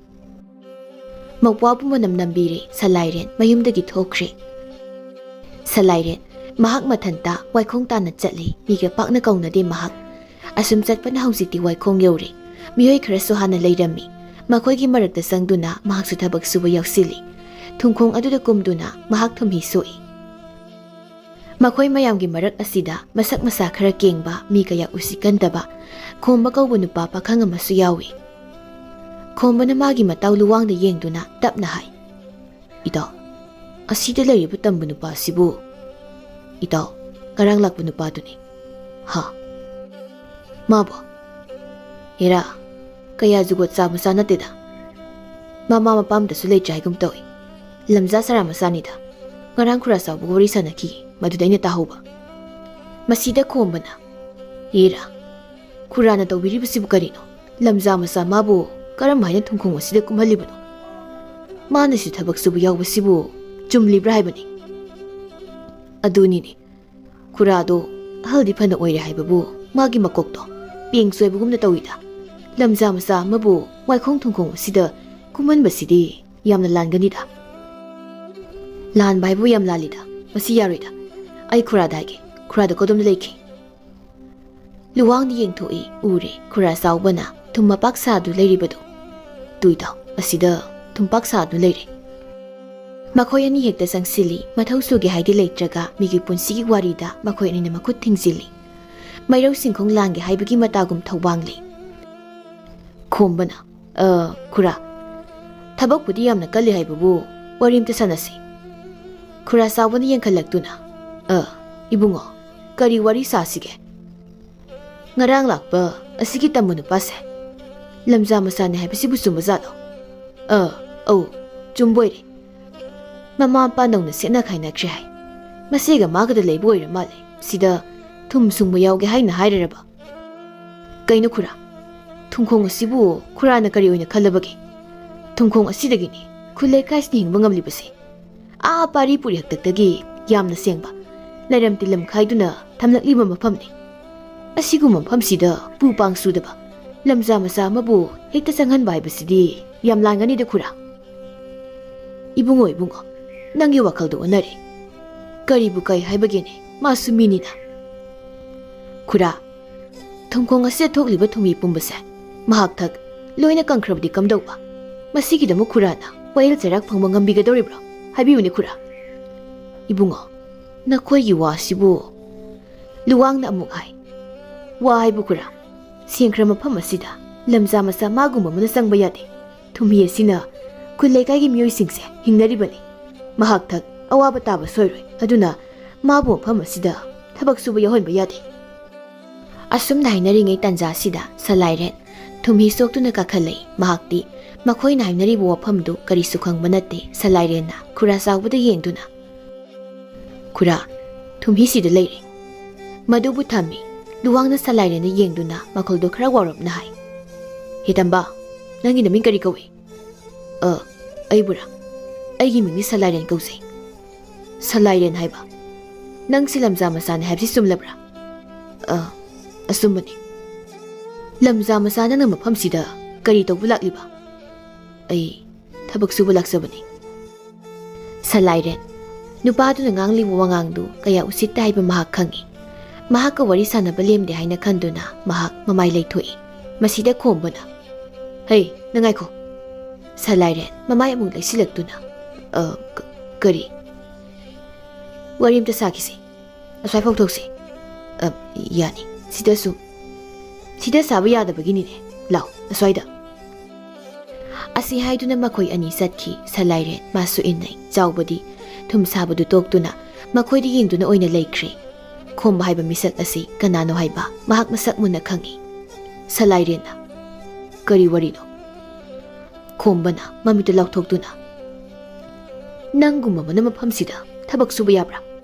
ꯃꯧꯄ꯭ꯋꯥꯕꯨ ꯃꯅꯝ ꯅꯝꯕꯤꯔꯦ꯫ ꯁꯂꯥꯏꯔꯦꯟ ꯃꯌꯨꯝꯗꯒꯤ ꯊꯣꯛꯈ꯭ꯔꯦ꯫ ꯁꯂꯥꯏꯔꯦꯟ ꯃꯍꯥꯛ ꯃꯊꯟꯇ ꯋꯥꯏꯈꯣꯡ ꯇꯥꯟꯅ ꯆꯠꯂꯤ꯫ ꯃꯤꯒ ꯄꯥꯛꯅ ꯀꯧꯅꯗꯦ ꯃꯍꯥꯛ꯫ ꯑꯁꯨꯝ ꯆꯠꯄꯅ ꯍꯧꯖꯤꯛꯇꯤ ꯋꯥꯏꯈꯣꯡ ꯌꯧꯔꯦ꯫ ꯃꯤꯑꯣꯏ ꯈꯔꯁꯨ ꯍꯥꯟꯅ ꯂꯩꯔꯝꯃꯤ꯫ ꯃꯈꯣꯏꯒꯤ ꯃꯔꯛꯇ ꯆꯪꯗꯨꯅ ꯃꯍꯥꯛꯁꯨ ꯊꯕꯛ ꯁꯨꯕ ꯌꯥꯎꯁꯤꯜꯂꯤ꯫ ꯊꯨꯝꯈꯣꯡ ꯑꯗꯨꯗ ꯀꯨꯝꯗꯨꯅ ꯃꯍꯥꯛ ꯊꯨꯝꯍꯤ ꯁꯣꯛꯏ꯫ ꯃꯈꯣꯏ ꯃꯌꯥꯝꯒꯤ ꯃꯔꯛ ꯑꯁꯤꯗ ꯃꯁꯛ ꯃꯁꯥ ꯈꯔ ꯀꯦꯡꯕ, ꯃꯤ ꯀꯌꯥ ꯎꯁꯤꯠꯀꯟꯗꯕ ꯈꯣꯝꯕ ꯀꯧꯕ ꯅꯨꯄꯥ ꯄꯥꯈꯪ ꯑꯃꯁꯨ ꯌꯥꯎꯏ꯫ ꯈꯣꯝꯕꯅ ꯃꯥꯒꯤ ꯃꯇꯥꯎ ꯂꯨꯋꯥꯡꯗ ꯌꯦꯡꯗꯨꯅ ꯇꯞꯅ ꯍꯥꯏ, "ꯏꯇꯥꯎ, ꯑꯁꯤꯗ ꯂꯩꯔꯤꯕ ꯇꯝꯕ ꯅꯨꯄꯥ ꯑꯁꯤꯕꯨ?" "ꯏꯇꯥꯎ, ꯉꯔꯥꯡ ꯂꯥꯛꯄ ꯅꯨꯄꯥꯗꯨꯅꯤ"꯫ "ꯍꯥ? ꯃꯥꯕꯣ? ꯍꯦꯔꯥ, ꯀꯌꯥ ꯖꯨꯒꯣꯠ ꯆꯥꯕ ꯃꯆꯥ ꯅꯠꯇꯦꯗ꯫ ꯃꯃꯥ ꯃꯄꯥ ꯑꯝꯇꯁꯨ ꯂꯩꯇ꯭ꯔꯦ ꯍꯥꯏꯒꯨꯝ ꯇꯧꯏ꯫ ꯂꯝꯖꯥ ꯁꯔꯥ ꯃꯆꯥꯅꯤꯗ꯫ ꯉꯔꯥꯡ ꯈꯨꯔꯥ ꯆꯥꯎꯕꯒ ꯋꯥꯔꯤ ꯁꯥꯟꯅꯈꯤ, ꯃꯗꯨꯗ ꯑꯩꯅ ꯇꯥꯍꯧꯕ"꯫ ꯃꯁꯤꯗ ꯈꯣꯝꯕꯅ, "ꯍꯦꯔꯥ, ꯈꯨꯔꯥꯅ ꯇꯧꯕꯤꯔꯤꯕꯁꯤꯕꯨ ꯀꯔꯤꯅꯣ? ꯂꯝꯖꯥ ꯃꯆꯥ ꯃꯥꯕꯨ ꯀꯔꯝ ꯍꯥꯏꯅ ꯊꯨꯡꯈꯣꯡ ꯑꯁꯤꯗ ꯀꯨꯝꯍꯜꯂꯤꯕꯅꯣ? ꯃꯥꯅ ꯁꯤ ꯊꯕꯛ ꯁꯨꯕ ꯌꯥꯎꯕꯁꯤꯕꯨ ꯆꯨꯝꯂꯤꯕ꯭ꯔꯥ ꯍꯥꯏꯕꯅꯤ"꯫ "ꯑꯗꯨꯅꯤꯅꯦ, ꯈꯨꯔꯥꯗꯣ ꯑꯍꯜꯗꯤ ꯐꯅ ꯑꯣꯏꯔꯦ ꯍꯥꯏꯕꯕꯨ ꯃꯥꯒꯤ ꯃꯀꯣꯛꯇꯣ ꯄꯦꯡ ꯆꯣꯏꯕꯒꯨꯝꯅ ꯇꯧꯏꯗ꯫ ꯂꯝꯖꯥ ꯃꯆꯥ ꯑꯃꯕꯨ ꯋꯥꯏꯈꯣꯡ ꯊꯨꯡꯈꯣꯡ ꯑꯁꯤꯗ ꯀꯨꯝꯍꯟꯕꯁꯤꯗꯤ ꯌꯥꯝꯅ ꯂꯥꯟꯒꯅꯤꯗ"꯫ "ꯂꯥꯟꯕ ꯍꯥꯏꯕꯨ ꯌꯥꯝ ꯂꯥꯜꯂꯤꯗ꯫ ꯃꯁꯤ ꯌꯥꯔꯣꯏꯗ꯫ ꯑꯩ ꯈꯨꯔꯥꯗ ꯍꯥꯏꯒꯦ꯫ ꯈꯨꯔꯥꯗ ꯀꯗꯣꯝꯗ ꯂꯩꯈꯤ? ꯂꯨꯋꯥꯡꯅ ꯌꯦꯡꯊꯣꯛꯏ, ꯎꯔꯦ ꯈꯨꯔꯥ ꯆꯥꯎꯕꯅ ꯊꯨꯝ ꯃꯄꯥꯛ ꯁꯥꯗꯨ ꯂꯩꯔꯤꯕꯗꯨ꯫ ꯇꯨꯏꯗꯣ, ꯑꯁꯤꯗ ꯊꯨꯝ ꯄꯥꯛ ꯁꯥꯗꯨ ꯂꯩꯔꯦ꯫ ꯃꯈꯣꯏ ꯑꯅꯤ ꯍꯦꯛꯇ ꯆꯪꯁꯤꯜꯂꯤ꯫ ꯃꯊꯧ ꯁꯨꯒꯦ ꯍꯥꯏꯗꯤ ꯂꯩꯇ꯭ꯔꯒ ꯃꯤꯒꯤ ꯄꯨꯟꯁꯤꯒꯤ ꯋꯥꯔꯤꯗ ꯃꯈꯣꯏ ꯑꯅꯤꯅ ꯃꯈꯨꯠ ꯊꯤꯡꯖꯤꯜꯂꯤ꯫ ꯃꯩꯔꯧ ꯁꯤꯡꯈꯣꯡ ꯂꯥꯡꯒꯦ ꯍꯥꯏꯕꯒꯤ ꯃꯇꯥꯒꯨꯝ ꯊꯧꯕꯥꯡꯂꯤ꯫ ꯈꯣꯝꯕꯅ, "ꯑ, ꯈꯨꯔꯥ, ꯊꯕꯛꯄꯨꯗꯤ ꯌꯥꯝꯅ ꯀꯜꯂꯤ ꯍꯥꯏꯕꯕꯨ ꯋꯥꯔꯤ ꯑꯝꯇ ꯁꯥꯟꯅꯁꯤ꯫" ꯈꯨꯔꯥ ꯆꯥꯎꯕꯅ ꯌꯦꯡꯈꯠꯂꯛꯇꯨꯅ, "ꯑ, ꯏꯕꯨꯡꯉꯣ, ꯀꯔꯤ ꯋꯥꯔꯤ ꯁꯥꯁꯤꯒꯦ? ꯉꯔꯥꯡ ꯂꯥꯛꯄ ꯑꯁꯤꯒꯤ ꯇꯝꯕ ꯅꯨꯄꯥꯁꯦ ꯂꯝꯖꯥ ꯃꯆꯥꯅꯤ ꯍꯥꯏꯕꯁꯤꯕꯨ ꯆꯨꯝꯕꯖꯥꯠꯂꯣ?" "ꯑ, ꯑꯧ, ꯆꯨꯝꯕꯣꯏꯔꯦ꯫ ꯃꯃꯥ ꯃꯄꯥ ꯅꯧꯅ ꯁꯦꯠꯅ ꯈꯥꯏꯅꯈ꯭ꯔꯦ ꯍꯥꯏ꯫ ꯃꯆꯦꯒ ꯃꯥꯒꯗ ꯂꯩꯕ ꯑꯣꯏꯔ ꯃꯥꯜꯂꯦ꯫ ꯁꯤꯗ ꯊꯨꯝ ꯁꯨꯡꯕ ꯌꯥꯎꯒꯦ ꯍꯥꯏꯅ ꯍꯥꯏꯔꯔꯕ?" "ꯀꯩꯅꯣ ꯈꯨꯔꯥ? ꯊꯨꯝꯈꯣꯡ ꯑꯁꯤꯕꯨ ꯈꯨꯔꯥꯅ ꯀꯔꯤ ꯑꯣꯏꯅ ꯈꯜꯂꯕꯒꯦ? ꯊꯨꯝꯈꯣꯡ ꯑꯁꯤꯗꯒꯤꯅꯤ ꯈꯨꯜ ꯂꯩꯀꯥꯏꯁꯤꯅ ꯍꯤꯡꯕ ꯉꯝꯂꯤꯕꯁꯦ꯫ ꯑꯥ ꯄꯥꯔꯤ ꯄꯨꯔꯤ ꯍꯛꯇꯛꯇꯒꯤ ꯌꯥꯝꯅ ꯁꯦꯡꯕ ꯂꯩꯔꯝ ꯇꯤꯜꯂꯝ ꯈꯥꯏꯗꯨꯅ ꯊꯝꯂꯛꯂꯤꯕ ꯃꯐꯝꯅꯤ꯫ ꯑꯁꯤꯒꯨꯝꯕ ꯃꯐꯝꯁꯤꯗ ꯄꯨ ꯄꯥꯡ ꯁꯨꯗꯕ ꯂꯝꯖꯥ ꯃꯆꯥ ꯑꯃꯕꯨ ꯍꯦꯛꯇ ꯆꯪꯍꯟꯕ ꯍꯥꯏꯕꯁꯤꯗꯤ ꯌꯥꯝ ꯂꯥꯟꯒꯅꯤꯗ ꯈꯨꯔꯥ꯫ ꯏꯕꯨꯡꯉꯣ, ꯏꯕꯨꯡꯉꯣ, ꯅꯪꯒꯤ ꯋꯥꯈꯜꯗꯣ ꯑꯣꯟꯅꯔꯦ꯫ ꯀꯔꯤꯕꯨ ꯀꯩ ꯍꯥꯏꯕꯒꯦꯅꯦ? ꯃꯥꯁꯨ ꯃꯤꯅꯤꯅ꯫" "ꯈꯨꯔꯥ, ꯊꯨꯝꯈꯣꯡ ꯑꯁꯤꯗ ꯊꯣꯛꯂꯤꯕ ꯊꯨꯝꯍꯤ ꯄꯨꯝꯕꯁꯦ ꯃꯍꯥꯛ ꯊꯛ ꯂꯣꯏꯅ ꯀꯪꯈ꯭ꯔꯕꯗꯤ ꯀꯝꯗꯧꯕ? ꯃꯁꯤꯒꯤꯗꯃꯛ ꯈꯨꯔꯥꯅ ꯋꯥꯌꯦꯜ ꯆꯩꯔꯥꯛ ꯐꯪꯕ ꯉꯝꯕꯤꯒꯗꯧꯔꯤꯕ꯭ꯔꯣ? ꯍꯥꯏꯕꯤꯌꯨꯅꯦ ꯈꯨꯔꯥ꯫" "ꯏꯕꯨꯡꯉꯣ, ꯅꯈꯣꯏꯒꯤ ꯋꯥꯁꯤꯕꯨ꯫" ꯂꯨꯋꯥꯡꯅ ꯑꯃꯨꯛ ꯍꯥꯏ, "ꯋꯥ ꯍꯥꯏꯕꯨ ꯈꯨꯔꯥ, ꯁꯦꯡꯈ꯭ꯔ ꯃꯐꯝ ꯑꯁꯤꯗ ꯂꯝꯖꯥ ꯃꯆꯥ ꯃꯥꯒꯨꯝꯕ ꯑꯃꯅ ꯆꯪꯕ ꯌꯥꯗꯦ꯫ ꯊꯨꯝꯍꯤ ꯑꯁꯤꯅ ꯈꯨꯜ ꯂꯩꯀꯥꯏꯒꯤ ꯃꯤꯑꯣꯏꯁꯤꯡꯁꯦ ꯍꯤꯡꯅꯔꯤꯕꯅꯤ꯫ ꯃꯍꯥꯛ ꯊꯛ ꯑꯋꯥꯕ ꯇꯥꯕ ꯁꯣꯏꯔꯣꯏ꯫ ꯑꯗꯨꯅ ꯃꯥꯕꯨ ꯃꯐꯝ ꯑꯁꯤꯗ ꯊꯕꯛ ꯁꯨꯕ ꯌꯥꯎꯍꯟꯕ ꯌꯥꯗꯦ꯫" ꯑꯁꯨꯝꯅ ꯍꯥꯏꯅꯔꯤꯉꯩ ꯇꯥꯟꯖꯥꯁꯤꯗ ꯁꯂꯥꯏꯔꯦꯟ ꯊꯨꯝꯍꯤ ꯁꯣꯛꯇꯨꯅ ꯀꯥꯈꯠꯂꯛꯏ꯫ ꯃꯍꯥꯛꯇꯤ ꯃꯈꯣꯏꯅ ꯍꯥꯏꯅꯔꯤꯕ ꯋꯥꯐꯝꯗꯨ ꯀꯔꯤꯁꯨ ꯈꯪꯕ ꯅꯠꯇꯦ꯫ ꯁꯂꯥꯏꯔꯦꯟꯅ ꯈꯨꯔꯥ ꯆꯥꯎꯕꯗ ꯌꯦꯡꯗꯨꯅ, "ꯈꯨꯔꯥ, ꯊꯨꯝꯍꯤꯁꯤꯗ ꯂꯩꯔꯦ꯫" ꯃꯗꯨꯕꯨ ꯊꯝꯃꯤ꯫ ꯂꯨꯋꯥꯡꯅ ꯁꯂꯥꯏꯔꯦꯟꯗ ꯌꯦꯡꯗꯨꯅ ꯃꯈꯣꯜꯗꯣ ꯈꯔ ꯋꯥꯎꯔꯞꯅ ꯍꯥꯏ, "ꯍꯦ ꯇꯝꯕ, ꯅꯪꯒꯤ ꯅꯃꯤꯡ ꯀꯔꯤ ꯀꯧꯏ?" "ꯑ, ꯑꯩꯕꯨꯔꯥ? ꯑꯩꯒꯤ ꯃꯤꯡꯗꯤ ꯁꯂꯥꯏꯔꯦꯟ ꯀꯧꯖꯩ꯫" "ꯁꯂꯥꯏꯔꯦꯟ ꯍꯥꯏꯕ? ꯅꯪꯁꯤ ꯂꯝꯖꯥ ꯃꯆꯥꯅꯤ ꯍꯥꯏꯕꯁꯤ ꯆꯨꯝꯂꯕ꯭ꯔꯥ?" "ꯑ, ꯑꯆꯨꯝꯕꯅꯤ꯫" "ꯂꯝꯖꯥ ꯃꯆꯥ, ꯅꯪꯅ ꯃꯐꯝꯁꯤꯗ ꯀꯔꯤ ꯇꯧꯕ ꯂꯥꯛꯂꯤꯕ?" "ꯑꯩ ꯊꯕꯛ ꯁꯨꯕ ꯂꯥꯛꯆꯕꯅꯤ꯫" ꯁꯂꯥꯏꯔꯦꯟ, ꯅꯨꯄꯥꯗꯨꯅ ꯉꯥꯡꯂꯤꯕ ꯋꯥꯉꯥꯡꯗꯨ ꯀꯌꯥ ꯎꯁꯤꯠꯇꯦ ꯍꯥꯏꯕ ꯃꯍꯥꯛ ꯈꯪꯏ꯫ ꯃꯍꯥꯛꯀ ꯋꯥꯔꯤ ꯁꯥꯟꯅꯕ ꯂꯦꯝꯗꯦ ꯍꯥꯏꯅ ꯈꯟꯗꯨꯅ ꯃꯍꯥꯛ ꯃꯃꯥꯏ ꯂꯩꯊꯣꯛꯏ꯫ ꯃꯁꯤꯗ ꯈꯣꯝꯕꯅ, "ꯍꯩ, ꯅꯪ ꯉꯥꯏꯈꯣ!" ꯁꯂꯥꯏꯔꯦꯟ ꯃꯃꯥꯏ ꯑꯃꯨꯛ ꯂꯩꯁꯤꯜꯂꯛꯇꯨꯅ, "ꯑ, ꯀ-, ꯀꯔꯤ?" "ꯋꯥꯔꯤ ꯑꯝꯇ ꯁꯥꯈꯤꯁꯤ꯫ ꯑꯁ꯭ꯋꯥꯏ ꯐꯥꯎꯊꯣꯛꯁꯤ꯫" "ꯑ, ꯌꯥꯅꯤ꯫ ꯁꯤꯗꯁꯨ, ꯁꯤꯗ ꯁꯥꯕ ꯌꯥꯗꯕꯒꯤꯅꯤꯅꯦ꯫ ꯂꯥꯎ, ꯑꯁ꯭ꯋꯥꯏꯗ꯫" ꯑꯁꯤ ꯍꯥꯏꯗꯨꯅ ꯃꯈꯣꯏ ꯑꯅꯤ ꯆꯠꯈꯤ꯫ ꯁꯂꯥꯏꯔꯦꯟ ꯃꯥꯁꯨ ꯏꯟꯅꯩ꯫ ꯆꯥꯎꯕꯗꯤ ꯊꯨꯝ ꯁꯥꯕꯗꯨ ꯇꯣꯛꯇꯨꯅ ꯃꯈꯣꯏꯗ ꯌꯦꯡꯗꯨꯅ ꯑꯣꯏꯅ ꯂꯩꯈ꯭ꯔꯦ꯫ ꯈꯣꯝꯕ ꯍꯥꯏꯕ ꯃꯤꯁꯛ ꯑꯁꯤ ꯀꯅꯥꯅꯣ ꯍꯥꯏꯕ ꯃꯍꯥꯛ ꯃꯁꯛ ꯃꯨꯟꯅ ꯈꯪꯏ꯫ ꯁꯂꯥꯏꯔꯦꯟꯅ, "ꯀꯔꯤ ꯋꯥꯔꯤꯅꯣ?" ꯈꯣꯝꯕꯅ ꯃꯃꯤꯠꯇ ꯂꯥꯎꯊꯣꯛꯇꯨꯅ, "ꯅꯪꯒꯨꯝꯕ ꯑꯃꯅ ꯃꯐꯝꯁꯤꯗ ꯊꯕꯛ ꯁꯨꯕ ꯌꯥꯕ꯭ꯔꯥ?